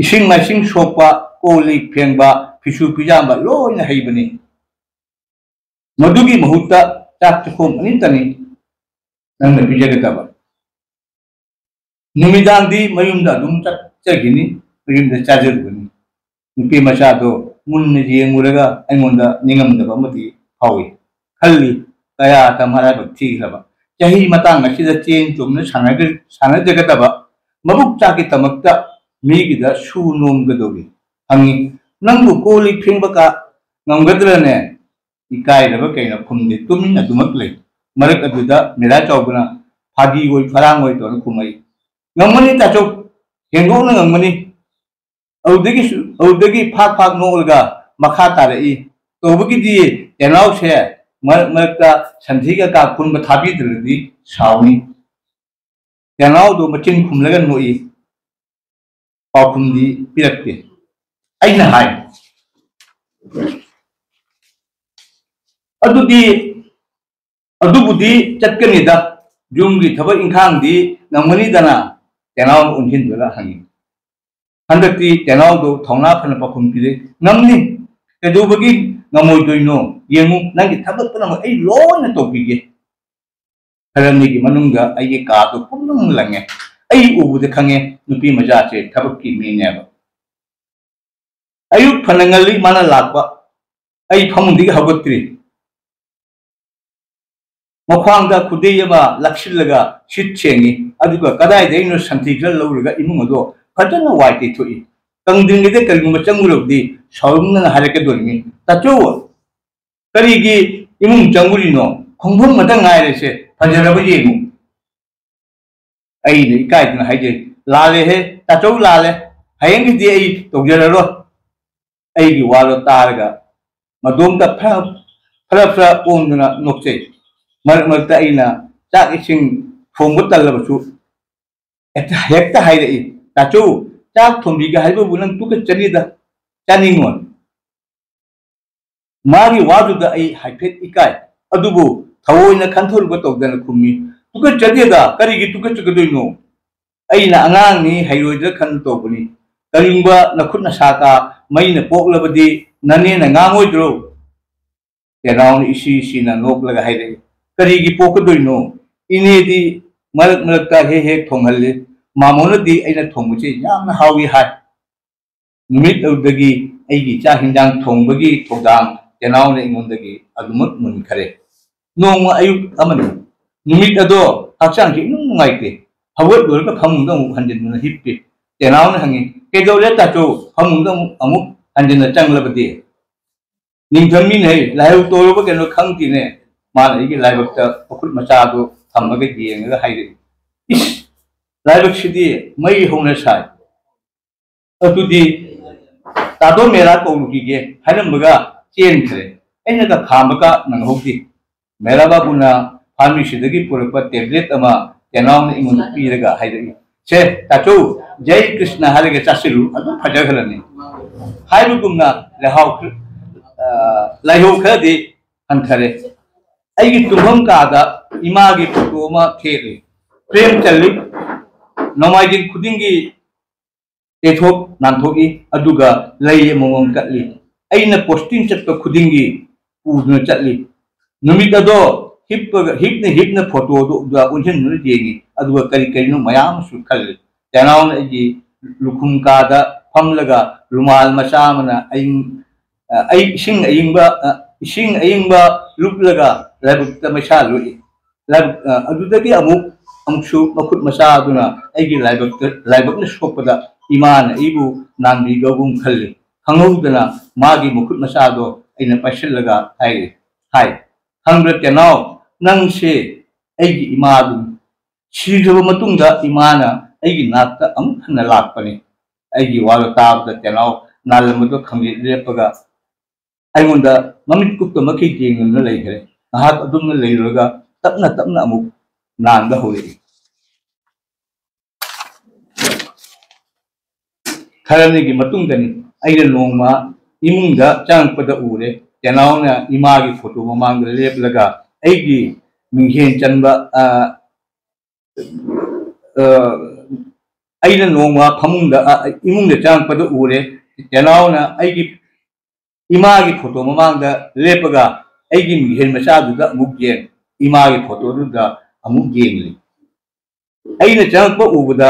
ꯏꯁꯤꯡ ꯃꯥꯏꯁꯤꯡ ꯁꯣꯛꯄ, ꯀꯣꯜ ꯂꯤꯛ ꯐꯦꯡꯕ, ꯐꯤꯁꯨ ꯐꯤꯖꯥꯝꯕ ꯂꯣꯏꯅ ꯍꯩꯕꯅꯤ꯫ ꯃꯗꯨꯒꯤ ꯃꯍꯨꯠꯇ ꯆꯥꯛ ꯆꯥꯛꯈꯣꯝ ꯑꯅꯤꯇꯅꯤ ꯅꯪꯅ ꯄꯤꯖꯒꯗꯕ꯫ ꯅꯨꯃꯤꯗꯥꯡꯗꯤ ꯃꯌꯨꯝꯗ ꯑꯗꯨꯝ ꯆꯠꯆꯈꯤꯅꯤ, ꯃꯌꯨꯝꯗ ꯆꯥꯖꯔꯨꯒꯅꯤ"꯫ ꯅꯨꯄꯤ ꯃꯆꯥꯗꯣ ꯃꯨꯟꯅ ꯌꯦꯡꯉꯨꯔꯒ ꯑꯩꯉꯣꯟꯗ ꯅꯤꯡꯉꯝꯗꯕ ꯑꯃꯗꯤ ꯐꯥꯎꯏ꯫ ꯈꯜꯂꯤ, ꯀꯌꯥꯗ ꯃꯔꯥꯏꯕꯛ ꯊꯤꯈ꯭ꯔꯕ꯫ ꯆꯍꯤ ꯃꯇꯥꯡ ꯑꯁꯤꯗ ꯆꯦꯟ ꯆꯣꯡꯅ ꯁꯥꯟꯅꯒ-, ꯁꯥꯟꯅꯖꯒꯗꯕ, ꯃꯕꯨꯛ ꯆꯥꯛꯀꯤꯗꯃꯛꯇ ꯃꯤꯒꯤꯗ ꯁꯨ ꯅꯣꯝꯒꯗꯧꯔꯤ꯫ ꯍꯪꯉꯤ, "ꯅꯪꯕꯨ ꯀꯣꯜ ꯂꯤꯛ ꯐꯦꯡꯕ ꯀꯥ ꯉꯝꯒꯗ꯭ꯔꯅꯦ?" ꯏꯀꯥꯏꯔꯕ ꯀꯩꯅꯣ ꯈꯨꯝꯗꯦ, ꯇꯨꯃꯤꯟ ꯑꯗꯨꯃꯛ ꯂꯩ꯫ ꯃꯔꯛ ꯑꯗꯨꯗ ꯃꯦꯔꯥ ꯆꯥꯎꯕꯅ ꯐꯥꯒꯤ ꯑꯣꯏ ꯐꯔꯥꯡ ꯑꯣꯏ ꯇꯧꯔ ꯈꯨꯝꯃꯛꯏ, "ꯉꯝꯒꯅꯤ ꯇꯥꯆꯧ, ꯍꯦꯟꯗꯣꯛꯅ ꯉꯝꯒꯅꯤ"꯫ ꯑꯗꯨꯗꯒꯤꯁꯨ, ꯑꯗꯨꯗꯒꯤ ꯐꯥꯛ ꯐꯥꯛ ꯅꯣꯛꯂꯒ ꯃꯈꯥ ꯇꯥꯔꯛꯏ, "ꯇꯧꯕꯒꯤꯗꯤ ꯇꯦꯅꯥꯎꯁꯦ ꯃꯔꯛ ꯃꯔꯛꯇ ꯁꯟꯊꯤ ꯀꯩꯀꯥ ꯈꯨꯟꯕ ꯊꯥꯕꯤꯗ꯭ꯔꯗꯤ ꯁꯥꯎꯅꯤ"꯫ ꯇꯦꯅꯥꯎꯗꯣ ꯃꯆꯤꯟ ꯈꯨꯝꯂꯒ ꯅꯣꯛꯏ꯫ ꯄꯥꯎꯈꯨꯝꯗꯤ ꯄꯤꯔꯛꯇꯦ꯫ ꯑꯩꯅ ꯍꯥꯏ, "ꯑꯗꯨꯗꯤ, ꯑꯗꯨꯕꯨꯗꯤ ꯆꯠꯀꯅꯤꯗ, ꯌꯨꯝꯒꯤ ꯊꯕꯛ ꯏꯪꯈꯥꯡꯗꯤ ꯉꯝꯒꯅꯤꯗꯅ?" ꯇꯦꯅꯥꯎꯅ ꯑꯣꯟꯁꯤꯟꯗꯨꯅ ꯍꯪꯉꯤ꯫ ꯍꯟꯗꯛꯇꯤ ꯇꯦꯅꯥꯎꯗꯣ ꯊꯧꯅꯥ ꯐꯅ ꯄꯥꯎꯈꯨꯝ ꯄꯤꯔꯦ, "ꯉꯝꯅꯤ, ꯀꯩꯗꯧꯕꯒꯤ ꯉꯝꯃꯣꯏꯗꯣꯏꯅꯣ? ꯌꯦꯡꯉꯨ, ꯅꯪꯒꯤ ꯊꯕꯛ ꯄꯨꯝꯅꯃꯛ ꯑꯩ ꯂꯣꯏꯅ ꯇꯧꯕꯤꯒꯦ꯫" ꯈꯔꯅꯤꯒꯤ ꯃꯅꯨꯡꯗ ꯑꯩꯒꯤ ꯀꯥꯗꯨ ꯄꯨꯝꯅꯃꯛ ꯂꯪꯉꯦ꯫ ꯑꯩ ꯎꯕꯗ ꯈꯪꯉꯦ, ꯅꯨꯄꯤ ꯃꯆꯥꯁꯦ ꯊꯕꯛꯀꯤ ꯃꯤꯅꯦꯕ꯫ ꯑꯌꯨꯛ ꯐꯅ ꯉꯜꯂꯤ ꯃꯥꯅ ꯂꯥꯛꯄ꯫ ꯑꯩ ꯐꯃꯨꯡꯗꯒꯤ ꯍꯧꯒꯠꯇ꯭ꯔꯤ꯫ ꯃꯈ꯭ꯋꯥꯡꯗ ꯈꯨꯗꯩ ꯑꯃ ꯂꯥꯛꯁꯤꯜꯂꯒ ꯁꯤꯠ ꯁꯦꯡꯉꯤ, ꯑꯗꯨꯒ ꯀꯗꯥꯏꯗꯒꯤꯅꯣ ꯁꯟꯊꯤ ꯈꯔ ꯂꯧꯔꯒ ꯏꯃꯨꯡ ꯑꯗꯣ ꯐꯖꯅ ꯋꯥꯏ ꯇꯩꯊꯣꯛꯏ꯫ ꯀꯪꯗ꯭ꯔꯤꯉꯩꯗ ꯀꯔꯤꯒꯨꯝꯕ ꯆꯪꯉꯨꯔꯕꯗꯤ ꯁꯥꯎꯔꯨꯝꯅꯅ ꯍꯥꯏꯔꯛꯀꯗꯣꯔꯤꯃꯤ, "ꯇꯥꯆꯧ, ꯀꯔꯤꯒꯤ ꯏꯃꯨꯡ ꯆꯪꯉꯨꯔꯤꯅꯣ? ꯈꯣꯡꯐꯝ ꯈꯛꯇ ꯉꯥꯏꯔꯦꯁꯦ, ꯐꯖꯔꯕ ꯌꯦꯡꯉꯨ꯫" ꯑꯩꯅ ꯏꯀꯥꯏꯗꯅ ꯍꯥꯏꯖꯩ, "ꯂꯥꯜꯂꯦꯍꯦ, ꯇꯥꯆꯧ ꯂꯥꯜꯂꯦ, ꯍꯌꯦꯡꯒꯤꯗꯤ ꯑꯩ ꯇꯧꯖꯔꯔꯣꯏ꯫" ꯑꯩꯒꯤ ꯋꯥꯗꯣ ꯇꯥꯔꯒ ꯃꯗꯣꯝꯇ ꯐꯔ ꯐꯔ ꯐꯔ ꯑꯣꯟꯗꯨꯅ ꯅꯣꯛꯆꯩ꯫ ꯃꯔꯛ ꯃꯔꯛꯇ ꯑꯩꯅ ꯆꯥꯛ ꯏꯁꯤꯡ ꯊꯣꯡꯕ ꯇꯜꯂꯕꯁꯨ ꯍꯦꯛꯇ, ꯍꯦꯛꯇ ꯍꯥꯏꯔꯛꯏ, "ꯇꯥꯆꯧ, ꯆꯥꯛ ꯊꯣꯡꯕꯤꯒꯦ ꯍꯥꯏꯕꯕꯨ ꯅꯪ ꯇꯨꯀꯠꯆꯅꯤꯗ, ꯆꯥꯅꯤꯡꯉꯣꯏ꯫" ꯃꯥꯒꯤ ꯋꯥꯗꯨꯗ ꯑꯩ ꯍꯥꯏꯐꯦꯠ ꯏꯀꯥꯏ, ꯑꯗꯨꯕꯨ ꯊꯑꯣꯏꯅ ꯈꯟꯊꯔꯨꯕ ꯇꯧꯗꯅ ꯈꯨꯝꯃꯤ, "ꯇꯨꯀꯠꯆꯗꯦꯗ, ꯀꯔꯤꯒꯤ ꯇꯨꯀꯠꯆꯒꯗꯣꯏꯅꯣ? ꯑꯩꯅ ꯑꯉꯥꯡꯅꯤ, ꯍꯩꯔꯣꯏꯗ꯭ꯔꯥ ꯈꯟꯅ ꯇꯧꯕꯅꯤ꯫ ꯀꯔꯤꯒꯨꯝꯕ ꯅꯈꯨꯠ ꯅꯁꯥ ꯀꯥ ꯃꯩꯅ ꯄꯣꯛꯂꯕꯗꯤ ꯅꯅꯦꯅ ꯉꯥꯡꯉꯣꯏꯗ꯭ꯔꯣ?" ꯇꯦꯅꯥꯎꯅ ꯏꯁꯤ ꯏꯁꯤꯅ ꯅꯣꯛꯂꯒ ꯍꯥꯏꯔꯛꯏ, "ꯀꯔꯤꯒꯤ ꯄꯣꯛꯀꯗꯣꯏꯅꯣ? ꯏꯅꯦꯗꯤ ꯃꯔꯛ ꯃꯔꯛꯇ ꯍꯦꯛ ꯍꯦꯛ ꯊꯣꯡꯍꯜꯂꯤ꯫ ꯃꯥꯃꯣꯅꯗꯤ ꯑꯩꯅ ꯊꯣꯡꯕꯁꯤ ꯌꯥꯝꯅ ꯍꯥꯎꯏ ꯍꯥꯏ꯫" ꯅꯨꯃꯤꯠ ꯑꯗꯨꯗꯒꯤ ꯑꯩꯒꯤ ꯆꯥꯛ ꯍꯤꯟꯖꯥꯡ ꯊꯣꯡꯕꯒꯤ ꯊꯧꯗꯥꯡ ꯇꯦꯅꯥꯎꯅ ꯑꯩꯉꯣꯟꯗꯒꯤ ꯑꯗꯨꯃꯛ ꯃꯨꯟꯈꯔꯦ꯫ ꯅꯣꯡꯃ ꯑꯌꯨꯛ ꯑꯃꯅꯤ꯫ ꯅꯨꯃꯤꯠ ꯑꯗꯣ ꯍꯛꯆꯥꯡꯁꯤ ꯏꯅꯨꯡ ꯅꯨꯡꯉꯥꯏꯇꯦ꯫ ꯍꯧꯒꯠꯂꯨꯔꯒ ꯐꯃꯨꯡꯗ ꯑꯃꯨꯛ ꯍꯟꯖꯤꯟꯗꯨꯅ ꯍꯤꯞꯄꯤ꯫ ꯇꯦꯅꯥꯎꯅ ꯍꯪꯉꯤ, "ꯀꯩꯗꯧꯔꯦ ꯇꯥꯆꯧ? ꯐꯃꯨꯡꯗ ꯑꯃꯨꯛ, ꯑꯃꯨꯛ ꯍꯟꯖꯤꯟꯅ ꯆꯪꯂꯕꯗꯤ?" "ꯅꯤꯡꯊꯝꯃꯤꯅꯦ, ꯂꯥꯏꯍꯧ ꯇꯧꯔꯕ ꯀꯩꯅꯣ ꯈꯪꯗꯦꯅꯦ꯫" ꯃꯥꯅ ꯑꯩꯒꯤ ꯂꯥꯏꯕꯛꯇ ꯃꯈꯨꯠ ꯃꯆꯥꯗꯨ ꯊꯝꯃꯒ ꯌꯦꯡꯉꯒ ꯍꯥꯏꯔꯛꯏ, "ꯏꯁ, ꯂꯥꯏꯕꯛꯁꯤꯗꯤ ꯃꯩ ꯍꯧꯅ ꯁꯥꯏ꯫ ꯑꯗꯨꯗꯤ ꯇꯥꯗꯣ ꯃꯦꯔꯥ ꯀꯧꯔꯨꯈꯤꯒꯦ" ꯍꯥꯏꯔꯝꯃꯒ ꯆꯦꯟꯈ꯭ꯔꯦ꯫ ꯑꯩꯅꯒ ꯈꯥꯝꯕꯒ ꯅꯪꯍꯧꯗꯦ꯫ ꯃꯦꯔꯥ ꯕꯥꯕꯨꯅ ꯐꯥꯔꯃꯤꯁꯤꯗꯒꯤ ꯄꯨꯔꯛꯄ ꯇꯦꯕ꯭ꯂꯦꯠ ꯑꯃ ꯇꯦꯅꯥꯎꯅ ꯑꯩꯉꯣꯟꯗ ꯄꯤꯔꯒ ꯍꯥꯏꯔꯛꯏ, "ꯁꯦ, ꯇꯥꯆꯧ, "ꯖꯩ ꯀ꯭ꯔꯤꯁꯅ" ꯍꯥꯏꯔꯒ ꯆꯥꯁꯤꯜꯂꯨ, ꯑꯗꯨꯝ ꯐꯖꯈ꯭ꯔꯅꯤ꯫ ꯍꯥꯏꯕꯒꯨꯝꯅ ꯂꯩꯍꯥꯎ ꯈꯔ, ꯑ, ꯂꯥꯏꯍꯧ ꯈꯔꯗꯤ ꯍꯟꯊꯔꯦ꯫ ꯑꯩꯒꯤ ꯇꯨꯝꯐꯝ ꯀꯥꯗ ꯏꯃꯥꯒꯤ ꯐꯣꯇꯣ ꯑꯃ ꯊꯦꯠꯂꯤ꯫ ꯄ꯭ꯔꯦꯝ ꯆꯜꯂꯤ꯫ ꯅꯣꯡꯃꯥꯏꯖꯤꯡ ꯈꯨꯗꯤꯡꯒꯤ ꯇꯩꯊꯣꯛ ꯅꯥꯟꯊꯣꯛꯏ, ꯑꯗꯨꯒ ꯂꯩ ꯑꯃꯃꯝ ꯀꯠꯂꯤ꯫ ꯑꯩꯅ ꯄꯣꯁꯇꯤꯡ ꯆꯠꯄ ꯈꯨꯗꯤꯡꯒꯤ ꯄꯨꯗꯨꯅ ꯆꯠꯂꯤ꯫ ꯅꯨꯃꯤꯠ ꯑꯗꯣ ꯍꯤꯞꯄꯒ, ꯍꯤꯞꯅ ꯍꯤꯞꯅ ꯐꯣꯇꯣꯗꯨꯗ ꯑꯣꯟꯁꯤꯟꯗꯨꯅ ꯌꯦꯡꯉꯤ, ꯑꯗꯨꯒ ꯀꯔꯤ ꯀꯔꯤꯅꯣ ꯃꯌꯥꯝ ꯑꯃꯁꯨ ꯈꯜꯂꯤ꯫ ꯇꯦꯅꯥꯎꯅ ꯑꯩꯒꯤ ꯂꯨꯈꯨꯝ ꯀꯥꯗ ꯐꯝꯂꯒ ꯔꯨꯃꯥꯜ ꯃꯆꯥ ꯑꯃꯅ ꯑꯌꯤꯡ-, ꯑ, ꯑꯩ ꯏꯁꯤꯡ ꯑꯌꯤꯡꯕ, ꯑ, ꯏꯁꯤꯡ ꯑꯌꯤꯡꯕ ꯂꯨꯞꯂꯒ ꯂꯥꯏꯕꯛꯇ ꯃꯩꯁꯥ ꯂꯨꯏ꯫ ꯂꯥꯏꯕꯛ, ꯑ, ꯑꯗꯨꯗꯒꯤ ꯑꯃꯨꯛ, ꯑꯃꯨꯛꯁꯨ ꯃꯈꯨꯠ ꯃꯆꯥ ꯑꯗꯨꯅ ꯑꯩꯒꯤ ꯂꯥꯏꯕꯛꯇ, ꯂꯥꯏꯕꯛꯅ ꯁꯣꯛꯄꯗ ꯏꯃꯥꯅ ꯑꯩꯕꯨ ꯅꯥꯟꯕꯤꯒꯒꯨꯝ ꯈꯜꯂꯤ꯫ ꯈꯪꯍꯧꯗꯅ ꯃꯥꯒꯤ ꯃꯈꯨꯠ ꯃꯆꯥꯗꯣ ꯑꯩꯅ ꯄꯥꯏꯁꯤꯜꯂꯒ ꯍꯥꯏꯔꯤ, ꯍꯥꯏ, "ꯈꯪꯕ꯭ꯔꯥ ꯇꯦꯅꯥꯎ, ꯅꯪꯁꯦ ꯑꯩꯒꯤ ꯏꯃꯥꯗꯨꯅꯤ꯫ ꯁꯤꯈ꯭ꯔꯕ ꯃꯇꯨꯡꯗ ꯏꯃꯥꯅ ꯑꯩꯒꯤ ꯅꯥꯛꯇ ꯑꯃꯨꯛ ꯍꯟꯅ ꯂꯥꯛꯄꯅꯤ"꯫ ꯑꯩꯒꯤ ꯋꯥꯗꯣ ꯇꯥꯕꯗ ꯇꯦꯅꯥꯎ ꯅꯥꯜꯂꯝꯕꯗꯣ ꯈꯪꯂꯦꯞ ꯂꯦꯞꯄꯒ ꯑꯩꯉꯣꯟꯗ ꯃꯃꯤꯠ ꯀꯨꯞꯇꯃꯛꯀꯤ ꯌꯦꯡꯗꯨꯅ ꯂꯩꯈ꯭ꯔꯦ꯫ ꯉꯥꯏꯍꯥꯛ ꯑꯗꯨꯝꯅ ꯂꯩꯔꯨꯔꯒ ꯇꯞꯅ ꯇꯞꯅ ꯑꯃꯨꯛ ꯅꯥꯟꯕ ꯍꯧꯔꯛꯏ꯫ ꯈꯔꯅꯤꯒꯤ ꯃꯇꯨꯡꯗꯅꯤ ꯑꯩꯅ ꯅꯣꯡꯃ ꯏꯃꯨꯡꯗ ꯆꯪꯉꯛꯄꯗ ꯎꯔꯦ꯫ ꯇꯦꯅꯥꯎꯅ ꯏꯃꯥꯒꯤ ꯐꯣꯇꯣ ꯃꯃꯥꯡꯗ ꯂꯦꯞꯂꯒ ꯑꯩꯒꯤ ꯃꯤꯡꯁꯦꯟ ꯆꯟꯕ, ꯑ, ꯑ, ꯑꯩꯅ ꯅꯣꯡꯃ ꯐꯃꯨꯡꯗ, ꯑ, ꯏꯃꯨꯡꯗ ꯆꯪꯉꯛꯄꯗ ꯎꯔꯦ꯫ ꯇꯦꯅꯥꯎꯅ ꯑꯩꯒꯤ ꯏꯃꯥꯒꯤ ꯐꯣꯇꯣ ꯃꯃꯥꯡꯗ ꯂꯦꯞꯄꯒ ꯑꯩꯒꯤ ꯃꯤꯡꯁꯦꯜ ꯃꯆꯥꯗꯨꯗ ꯑꯃꯨꯛ ꯌꯦꯡ, ꯏꯃꯥꯒꯤ ꯐꯣꯇꯣꯗꯨꯗ ꯑꯃꯨꯛ ꯌꯦꯡꯂꯤ꯫ ꯑꯩꯅ ꯆꯪꯉꯛꯄ ꯎꯕꯗ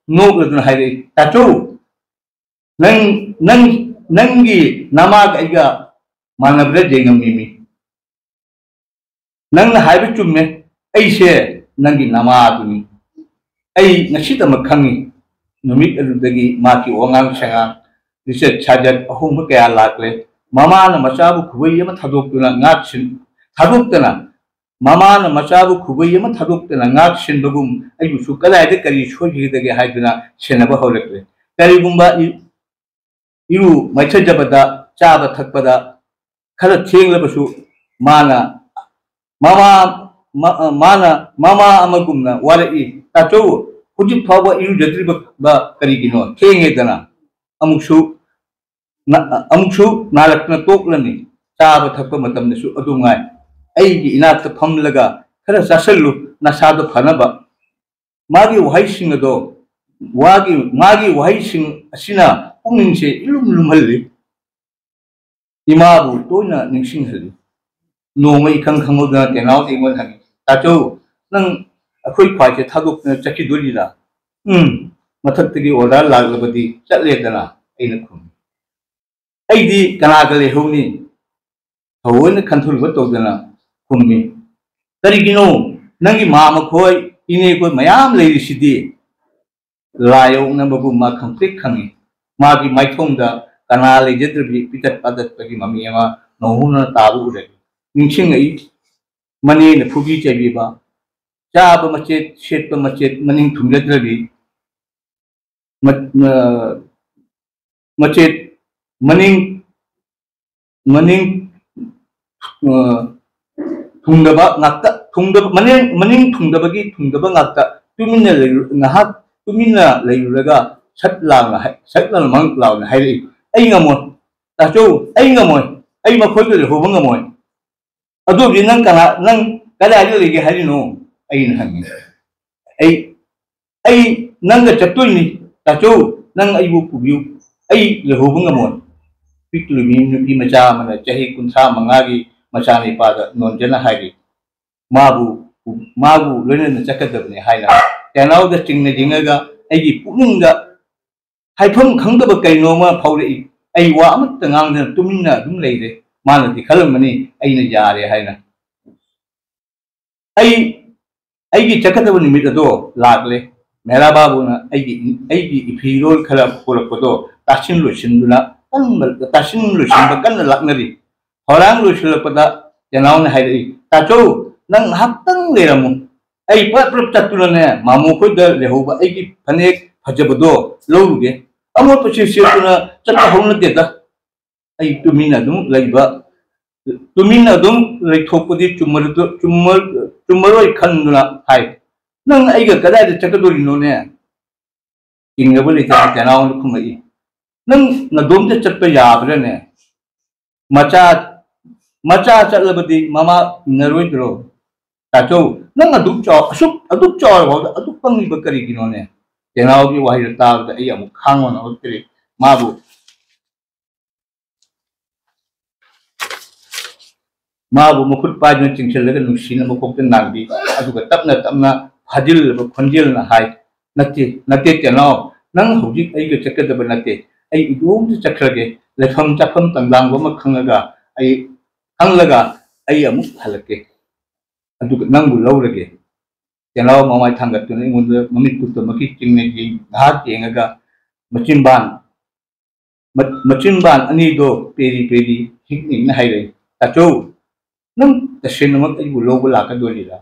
ꯅꯣꯛꯂꯗꯨꯅ ꯍꯥꯏꯔꯛꯏ, "ꯇꯥꯆꯧ, ꯅꯪ, ꯅꯪ, ꯅꯪꯒꯤ ꯅꯃꯥꯒ ꯑꯩꯒ ꯃꯥꯟꯅꯕ꯭ꯔꯥ ꯌꯦꯡꯉꯝꯃꯤꯃꯤ꯫ ꯅꯪꯅ ꯍꯥꯏꯕ ꯆꯨꯝꯃꯦ, ꯑꯩꯁꯦ ꯅꯪꯒꯤ ꯅꯃꯥꯗꯨꯅꯤ꯫ ꯑꯩ ꯉꯁꯤꯗꯃꯛ ꯈꯪꯉꯤ"꯫ ꯅꯨꯃꯤꯠ ꯑꯗꯨꯗꯒꯤ ꯃꯍꯥꯛꯀꯤ ꯋꯥꯉꯥꯡ ꯁꯉꯥꯡ, ꯂꯤꯆꯠ ꯁꯥꯖꯠ ꯑꯍꯣꯡꯕ ꯀꯌꯥ ꯂꯥꯛꯂꯦ꯫ ꯃꯃꯥꯅ ꯃꯆꯥꯕꯨ ꯈꯨꯕꯩ ꯑꯃ ꯊꯥꯗꯣꯛꯇꯨꯅ ꯉꯥꯛꯁꯤꯟ-, ꯊꯥꯗꯣꯛꯇꯅ, ꯃꯃꯥꯅ ꯃꯆꯥꯕꯨ ꯈꯨꯕꯩ ꯑꯃ ꯊꯥꯗꯣꯛꯇꯅ ꯉꯥꯛ ꯁꯦꯟꯕꯒꯨꯝ ꯑꯩꯕꯨꯁꯨ ꯀꯗꯥꯏꯗ ꯀꯔꯤ ꯁꯣꯏꯈꯤꯒꯗꯒꯦ ꯍꯥꯏꯗꯨꯅ ꯁꯦꯟꯅꯕ ꯍꯧꯔꯛꯂꯦ꯫ ꯀꯔꯤꯒꯨꯝꯕ ꯏ-, ꯏꯔꯨ ꯃꯥꯏꯊꯖꯕꯗ, ꯆꯥꯕ ꯊꯛꯄꯗ ꯈꯔ ꯊꯦꯡꯂꯕꯁꯨ ꯃꯥꯅ ꯃꯃꯥ, ꯃ-, ꯃꯥꯅ ꯃꯃꯥ ꯑꯃꯒꯨꯝꯅ ꯋꯥꯔꯛꯏ꯫ "ꯇꯥꯆꯧ, ꯍꯧꯖꯤꯛ ꯐꯥꯎꯕ ꯏꯔꯨꯖꯗ꯭ꯔꯤꯕ ꯀꯔꯤꯒꯤꯅꯣ? ꯊꯦꯡꯉꯦꯗꯅ꯫ ꯑꯃꯨꯛꯁꯨ ꯅ-, ꯑꯃꯨꯛꯁꯨ ꯅꯥꯔꯛꯇꯅ ꯇꯣꯛꯂꯅꯤ꯫ ꯆꯥꯕ ꯊꯛꯄ ꯃꯇꯝꯗꯁꯨ ꯑꯗꯨ ꯉꯥꯏ꯫ ꯑꯩꯒꯤ ꯏꯅꯥꯛꯇ ꯐꯝꯂꯒ ꯈꯔ ꯆꯥꯁꯤꯜꯂꯨ, ꯅꯁꯥꯗꯣ ꯐꯅꯕ꯫ ꯃꯥꯒꯤ ꯋꯥꯍꯩꯁꯤꯡ ꯑꯗꯣ, ꯋꯥꯒꯤ, ꯃꯥꯒꯤ ꯋꯥꯍꯩꯁꯤꯡ ꯑꯁꯤꯅ ꯄꯨꯛꯅꯤꯡꯁꯦ ꯏꯂꯨꯝ ꯂꯨꯝꯍꯜꯂꯤ꯫ ꯏꯃꯥꯕꯨ ꯇꯣꯏꯅ ꯅꯤꯡꯁꯤꯡꯍꯜꯂꯤ꯫ ꯅꯣꯡꯃ ꯏꯈꯪ ꯈꯪꯍꯧꯗꯅ ꯇꯦꯅꯥꯎꯗ ꯑꯩꯉꯣꯟꯗ ꯍꯪꯉꯤ, "ꯇꯥꯆꯧ, ꯅꯪ ꯑꯩꯈꯣꯏ ꯈ꯭ꯋꯥꯏꯁꯦ ꯊꯥꯗꯣꯛꯇꯨꯅ ꯆꯠꯈꯤꯗꯣꯔꯤꯔꯥ?" "ꯎꯝ, ꯃꯊꯛꯇꯒꯤ ꯑꯣꯔꯗꯔ ꯂꯥꯛꯂꯕꯗꯤ ꯆꯠꯂꯦꯗꯅ," ꯑꯩꯅ ꯈꯨꯝꯃꯤ꯫ ꯑꯩꯗꯤ ꯀꯅꯥꯒ ꯂꯩꯍꯧꯅꯤ? ꯊꯑꯣꯏꯅ ꯈꯟꯊꯔꯨꯕ ꯇꯧꯗꯅ ꯈꯨꯝꯃꯤ, "ꯀꯔꯤꯒꯤꯅꯣ? ꯅꯪꯒꯤ ꯃꯥꯃꯈꯣꯏ, ꯏꯅꯦꯈꯣꯏ ꯃꯌꯥꯝ ꯂꯩꯔꯤꯁꯤꯗꯤ?" ꯂꯥꯏ ꯑꯣꯛꯅꯕꯒꯨꯝ ꯃꯥ ꯈꯪꯄ꯭ꯔꯤꯛ ꯈꯪꯉꯤ꯫ ꯃꯥꯒꯤ ꯃꯥꯏꯊꯣꯡꯗ ꯀꯅꯥ ꯂꯩꯖꯗ꯭ꯔꯕꯤ ꯄꯤꯇꯠ ꯄꯥꯇꯠꯄꯒꯤ ꯃꯃꯤ ꯑꯃ ꯅꯧꯍꯧꯅꯅ ꯇꯥꯕ ꯎꯔꯦ꯫ ꯅꯤꯡꯁꯤꯡꯉꯛꯏ, ꯃꯅꯦꯅ ꯐꯨꯕꯤ ꯆꯩꯕꯤꯕ, ꯆꯥꯕ ꯃꯆꯦꯠ, ꯁꯦꯠꯄ ꯃꯆꯦꯠ ꯃꯅꯤꯡ ꯊꯨꯡꯖꯗ꯭ꯔꯕꯤ, ꯃ-, ꯃ-, ꯃꯆꯦꯠ ꯃꯅꯤꯡ, ꯃꯅꯤꯡ, ꯑ, ꯊꯨꯡꯗꯕ ꯉꯥꯛꯇ, ꯊꯨꯡꯗꯕ, ꯃꯅꯤꯡ, ꯃꯅꯤꯡ ꯊꯨꯡꯗꯕꯒꯤ ꯊꯨꯡꯗꯕ ꯉꯥꯛꯇ ꯇꯨꯃꯤꯟꯅ ꯂꯩꯔꯨ-, ꯉꯥꯏꯍꯥꯛ ꯇꯨꯃꯤꯟꯅ ꯂꯩꯔꯨꯔꯒ ꯁꯠ ꯂꯥꯎꯅ ꯍꯥꯏ-, ꯁꯠ ꯂꯥꯎꯅ ꯃꯪ ꯂꯥꯎꯅ ꯍꯥꯏꯔꯛꯏ, "ꯑꯩ ꯉꯝꯃꯣꯏ, ꯇꯥꯆꯧ, ꯑꯩ ꯉꯝꯃꯣꯏ, ꯑꯩ ꯃꯈꯣꯏꯗ ꯂꯩꯍꯧꯕ ꯉꯝꯃꯣꯏ꯫ ꯑꯗꯨ ꯑꯣꯏꯔꯗꯤ ꯅꯪ ꯀꯅꯥ, ꯅꯪ ꯀꯗꯥꯏꯗ ꯂꯩꯒꯦ ꯍꯥꯏꯔꯤꯅꯣ?" ꯑꯩꯅ ꯍꯪꯉꯤ꯫ "ꯑꯩ, ꯑꯩ ꯅꯪꯒ ꯆꯠꯇꯣꯏꯅꯤ, ꯇꯥꯆꯧ, ꯅꯪ ꯑꯩꯕꯨ ꯄꯨꯕꯤꯌꯨ, ꯑꯩ ꯂꯩꯍꯧꯕ ꯉꯝꯃꯣꯏ꯫" ꯄꯤꯛꯂꯤꯕꯤ ꯅꯨꯄꯤ ꯃꯆꯥ ꯑꯃꯅ ꯆꯍꯤ ꯀꯨꯟꯊ꯭ꯔꯥ ꯃꯉꯥꯒꯤ ꯃꯆꯥꯅꯤꯄꯥꯗ ꯅꯣꯟꯖꯅ ꯍꯥꯏꯔꯤ꯫ ꯃꯥꯕꯨ, ꯃꯥꯕꯨ ꯂꯣꯏꯅꯅ ꯆꯠꯀꯗꯕꯅꯤ ꯍꯥꯏꯅ ꯇꯦꯅꯥꯎꯗ ꯆꯤꯡꯅ ꯌꯦꯡꯉꯒ ꯑꯩꯒꯤ ꯄꯨꯛꯅꯤꯡꯗ ꯍꯥꯏꯐꯝ ꯈꯪꯗꯕ ꯀꯩꯅꯣꯝꯃ ꯐꯥꯎꯔꯛꯏ꯫ ꯑꯩ ꯋꯥ ꯑꯃꯠꯇ ꯉꯥꯡꯗꯅ ꯇꯨꯃꯤꯟꯅ ꯑꯗꯨꯝ ꯂꯩꯔꯦ꯫ ꯃꯥꯅꯗꯤ ꯈꯜꯂꯝꯒꯅꯤ ꯑꯩꯅ ꯌꯥꯔꯦ ꯍꯥꯏꯅ꯫ ꯑꯩ, ꯑꯩꯒꯤ ꯆꯠꯀꯗꯕ ꯅꯨꯃꯤꯠ ꯑꯗꯣ ꯂꯥꯛꯂꯦ꯫ ꯃꯦꯔꯥ ꯕꯥꯕꯨꯅ ꯑꯩꯒꯤ, ꯑꯩꯒꯤ ꯏꯐꯤꯔꯣꯜ ꯈꯔ ꯄꯨꯔꯛꯄꯗꯣ ꯇꯥꯁꯤꯟ ꯂꯣꯏꯁꯤꯟꯗꯨꯅ ꯀꯟꯕ, ꯇꯥꯁꯤꯟ ꯂꯣꯏꯁꯤꯟꯕ ꯀꯟꯅ ꯂꯥꯛꯅꯔꯤ꯫ ꯍꯣꯔꯥꯡ ꯂꯣꯏꯁꯤꯜꯂꯛꯄꯗ ꯇꯦꯅꯥꯎꯅ ꯍꯥꯏꯔꯛꯏ, "ꯇꯥꯆꯧ, ꯅꯪ ꯉꯥꯏꯍꯥꯛꯇꯪ ꯂꯩꯔꯝꯃꯨ꯫ ꯑꯩ ꯄ꯭ꯔꯞ ꯄ꯭ꯔꯞ ꯆꯠꯇꯨꯅꯅꯦ ꯃꯥꯃꯣ ꯈꯣꯏꯗ ꯂꯩꯍꯧꯕ ꯑꯩꯒꯤ ꯐꯅꯦꯛ ꯐꯖꯕꯗꯣ ꯂꯧꯔꯨꯒꯦ꯫ ꯑꯃꯣꯠꯄꯁꯤ ꯁꯦꯠꯇꯨꯅ ꯆꯠꯄ ꯍꯧꯅꯗꯦꯗ꯫" ꯑꯩ ꯇꯨꯃꯤꯟꯅ ꯑꯗꯨꯝ ꯂꯩꯕ, ꯇꯨꯃꯤꯟꯅ ꯑꯗꯨꯝ ꯂꯩꯊꯣꯛꯄꯗꯤ ꯆꯨꯝꯃꯔ-, ꯆꯨꯝꯃꯔ-, ꯆꯨꯝꯃꯔꯣꯏ ꯈꯟꯗꯨꯅ ꯍꯥꯏ꯫ "ꯅꯪ ꯑꯩꯒ ꯀꯗꯥꯏꯗ ꯆꯠꯀꯗꯣꯔꯤꯅꯣꯅꯦ?" ꯆꯤꯡꯅꯕ ꯂꯩꯇꯅ ꯇꯦꯅꯥꯎꯅ ꯈꯨꯝꯃꯛꯏ꯫ "ꯅꯪ ꯅꯗꯣꯝꯇ ꯆꯠꯄ ꯌꯥꯕ꯭ꯔꯥꯅꯦ? ꯃꯆꯥ, ꯃꯆꯥ ꯆꯠꯂꯕꯗꯤ ꯃꯃꯥ ꯏꯟꯅꯔꯣꯏꯗ꯭ꯔꯣ? ꯇꯥꯆꯧ, ꯅꯪ ꯑꯗꯨꯛ ꯆꯥꯎ-, ꯑꯁꯨꯛ, ꯑꯗꯨꯛ ꯆꯥꯎꯔꯐꯥꯎꯗ ꯑꯗꯨꯛ ꯄꯪꯉꯤꯕ ꯀꯔꯤꯒꯤꯅꯣꯅꯦ?" ꯇꯦꯅꯥꯎꯒꯤ ꯋꯥꯍꯩꯗꯣ ꯇꯥꯕꯗ ꯑꯩ ꯑꯃꯨꯛ ꯈꯥꯡꯕ ꯉꯝꯃꯛꯇ꯭ꯔꯦ꯫ ꯃꯥꯕꯨ ꯃꯥꯕꯨ ꯃꯈꯨꯠ ꯄꯥꯏꯗꯨꯅ ꯆꯤꯡꯁꯤꯜꯂꯒ ꯅꯨꯡꯁꯤꯅ ꯃꯀꯣꯛꯇ ꯅꯥꯟꯕꯤ, ꯑꯗꯨꯒ ꯇꯞꯅ ꯇꯞꯅ ꯐꯥꯖꯤꯜꯂꯕ ꯈꯣꯟꯖꯦꯜꯅ ꯍꯥꯏ, "ꯅꯠꯇꯦ, ꯅꯠꯇꯦ ꯇꯦꯅꯥꯎ, ꯅꯪ ꯍꯧꯖꯤꯛ ꯑꯩꯒ ꯆꯠꯀꯗꯕ ꯅꯠꯇꯦ꯫ ꯑꯩ ꯏꯇꯣꯝꯇ ꯆꯠꯈ꯭ꯔꯒꯦ꯫ ꯂꯩꯐꯝ ꯆꯥꯐꯝ ꯇꯝꯂꯥꯡꯕ ꯑꯃ ꯈꯪꯉꯒ, ꯑꯩ ꯈꯪꯂꯒ ꯑꯩ ꯑꯃꯨꯛ ꯍꯜꯂꯛꯀꯦ꯫ ꯑꯗꯨꯒ ꯅꯪꯕꯨ ꯂꯧꯔꯒꯦ꯫" ꯇꯦꯅꯥꯎ ꯃꯃꯥꯏ ꯊꯥꯡꯒꯠꯇꯨꯅ ꯑꯩꯉꯣꯟꯗ ꯃꯃꯤꯠ ꯀꯨꯞꯇꯃꯛꯀꯤ ꯆꯤꯡꯅ ꯌꯦꯡ-, ꯉꯥꯏꯍꯥꯛ ꯌꯦꯡꯉꯒ ꯃꯆꯤꯟꯕꯥꯟ ꯃ-, ꯃꯆꯤꯟꯕꯥꯟ ꯑꯅꯤꯗꯣ ꯄꯦꯔꯤ ꯄꯦꯔꯤ ꯍꯤꯛ ꯍꯤꯛꯅ ꯍꯥꯏꯔꯛꯏ, "ꯇꯥꯆꯧ, ꯅꯪ ꯇꯁꯦꯡꯅꯃꯛ ꯑꯩꯕꯨ ꯂꯧꯕ ꯂꯥꯛꯀꯗꯣꯔꯤꯔꯥ?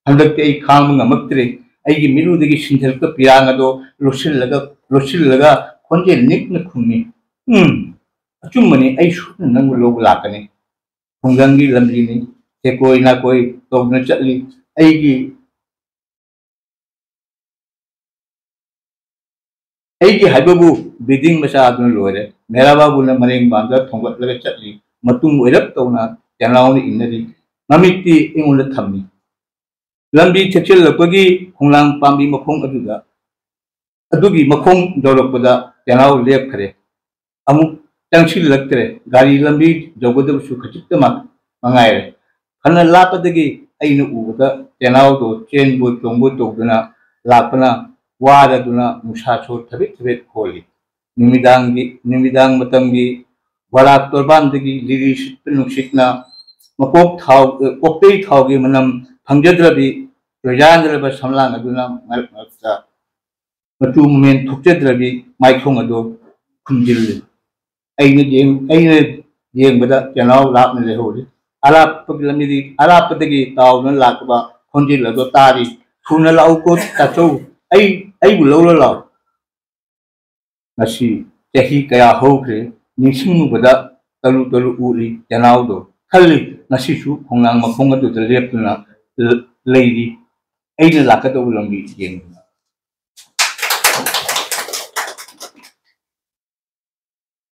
ꯍꯟꯗꯛꯇꯤ ꯑꯩ ꯈꯥꯡꯕ ꯉꯝꯃꯛꯇ꯭ꯔꯦ꯫" ꯑꯩꯒꯤ ꯃꯤꯠꯂꯨꯗꯒꯤ ꯁꯤꯟꯊꯔꯛꯄ ꯄꯤꯔꯥꯡ ꯑꯗꯣ ꯂꯣꯠꯁꯤꯜꯂꯒ, ꯂꯣꯠꯁꯤꯜꯂꯒ ꯈꯣꯟꯖꯦꯜ ꯅꯤꯛꯅ ꯈꯨꯝꯃꯤ, "ꯎꯝ, ꯑꯆꯨꯝꯕꯅꯤ, ꯑꯩ ꯁꯣꯏꯗꯅ ꯅꯪꯕꯨ ꯂꯧꯕ ꯂꯥꯛꯀꯅꯤ꯫" ꯈꯨꯡꯒꯪꯒꯤ ꯂꯝꯕꯤꯅꯤ, ꯇꯦꯀꯣꯏ ꯅꯥꯀꯣꯏ ꯇꯧꯗꯨꯅ ꯆꯠꯂꯤ꯫ ꯑꯩꯒꯤ ꯑꯩꯒꯤ ꯍꯥꯏꯕꯕꯨ building ꯃꯆꯥ ꯑꯗꯨꯅ ꯂꯣꯏꯔꯦ꯫ ꯃꯦꯔꯥ ꯕꯥꯕꯨꯅ ꯃꯔꯦꯡ ꯕꯥꯟꯗ ꯊꯣꯡꯒꯠꯂꯒ ꯆꯠꯂꯤ꯫ ꯃꯇꯨꯡ ꯑꯣꯏꯔꯞ ꯇꯧꯅ ꯇꯦꯅꯥꯎꯅ ꯏꯟꯅꯔꯤ꯫ ꯃꯃꯤꯠꯇꯤ ꯑꯩꯉꯣꯟꯗ ꯊꯝꯃꯤ꯫ ꯂꯝꯕꯤ ꯊꯦꯛꯆꯤꯜꯂꯛꯄꯒꯤ ꯈꯣꯡꯅꯥꯡ ꯄꯥꯝꯕꯤ ꯃꯈꯣꯡ ꯑꯗꯨꯗ, ꯑꯗꯨꯒꯤ ꯃꯈꯣꯡ ꯌꯧꯔꯛꯄꯗ ꯇꯦꯅꯥꯎ ꯂꯦꯞꯈ꯭ꯔꯦ꯫ ꯑꯃꯨꯛ ꯆꯪꯁꯤꯜꯂꯛꯇ꯭ꯔꯦ꯫ ꯒꯥꯔꯤ ꯂꯝꯕꯤ ꯌꯧꯒꯗꯕꯁꯨ ꯈꯖꯤꯛꯇ ꯃ-, ꯃꯉꯥꯏꯔꯦ꯫ ꯐꯅ ꯂꯥꯞꯄꯗꯒꯤ ꯑꯩꯅ ꯎꯕꯗ ꯇꯦꯅꯥꯎꯗꯣ ꯆꯦꯟꯕꯣꯏ ꯆꯣꯡꯕꯣꯏ ꯇꯧꯗꯨꯅ ꯂꯥꯛꯄꯅ ꯋꯥꯔꯗꯨꯅ ꯅꯨꯡꯁꯥ ꯁꯣꯔ ꯊꯕꯦꯠ ꯊꯕꯦꯠ ꯍꯣꯜꯂꯤ꯫ ꯅꯨꯃꯤꯗꯥꯡꯒꯤ, ꯅꯨꯃꯤꯗꯥꯡ ꯃꯇꯝꯒꯤ ꯕꯣꯔꯥꯛ ꯇꯣꯔꯕꯥꯟꯗꯒꯤ ꯂꯤꯔꯤ ꯁꯤꯠꯄ ꯅꯨꯡꯁꯤꯠꯅ ꯃꯀꯣꯛ ꯊꯥꯎ, ꯀꯣꯛꯇꯩ ꯊꯥꯎꯒꯤ ꯃꯅꯝ ꯐꯪꯖꯗ꯭ꯔꯕꯤ ꯂꯣꯏꯖꯥꯟꯗ꯭ꯔꯕ ꯁꯝꯂꯥꯡ ꯑꯗꯨꯅ ꯃꯔꯛ ꯃꯔꯛꯇ ꯃꯆꯨ ꯃꯃꯦꯟ ꯊꯣꯛꯆꯗ꯭ꯔꯕꯤ ꯃꯥꯏꯊꯣꯡ ꯑꯗꯨ ꯈꯨꯝꯖꯤꯜꯂꯤ꯫ ꯑꯩꯅ ꯌꯦꯡ-, ꯑꯩꯅ ꯌꯦꯡꯕꯗ ꯇꯦꯅꯥꯎ ꯂꯥꯞꯅ ꯂꯩꯍꯧꯔꯤ꯫ ꯑꯔꯥꯞꯄꯒꯤ ꯂꯝꯕꯤꯗꯤ, ꯑꯔꯥꯞꯄꯗꯒꯤ ꯇꯥꯎꯗꯨꯅ ꯂꯥꯛꯄ ꯈꯣꯟꯖꯦꯜ ꯑꯗꯨ ꯇꯥꯔꯤ꯫ "ꯊꯨꯅ ꯂꯥꯛꯎꯀꯣ ꯇꯥꯆꯧ, ꯑꯩ, ꯑꯩꯕꯨ ꯂꯧꯔ ꯂꯥꯛꯎ꯫" ꯉꯁꯤ ꯆꯍꯤ ꯀꯌꯥ ꯍꯧꯈ꯭ꯔꯦ, ꯅꯤꯡꯁꯤꯡꯂꯨꯕꯗ ꯇꯔꯨ ꯇꯔꯨ ꯎꯠꯂꯤ ꯇꯦꯅꯥꯎꯗꯣ꯫ ꯈꯜꯂꯤ, ꯉꯁꯤꯁꯨ ꯈꯣꯡꯅꯥꯡ ꯃꯈꯣꯡ ꯑꯗꯨꯗ ꯂꯦꯞꯇꯨꯅ ꯂ-, ꯂꯩꯔꯤ꯫ ꯑꯩꯅ ꯂꯥꯛꯀꯗꯧꯕ ꯂꯝꯕꯤ ꯌꯦꯡꯕ꯫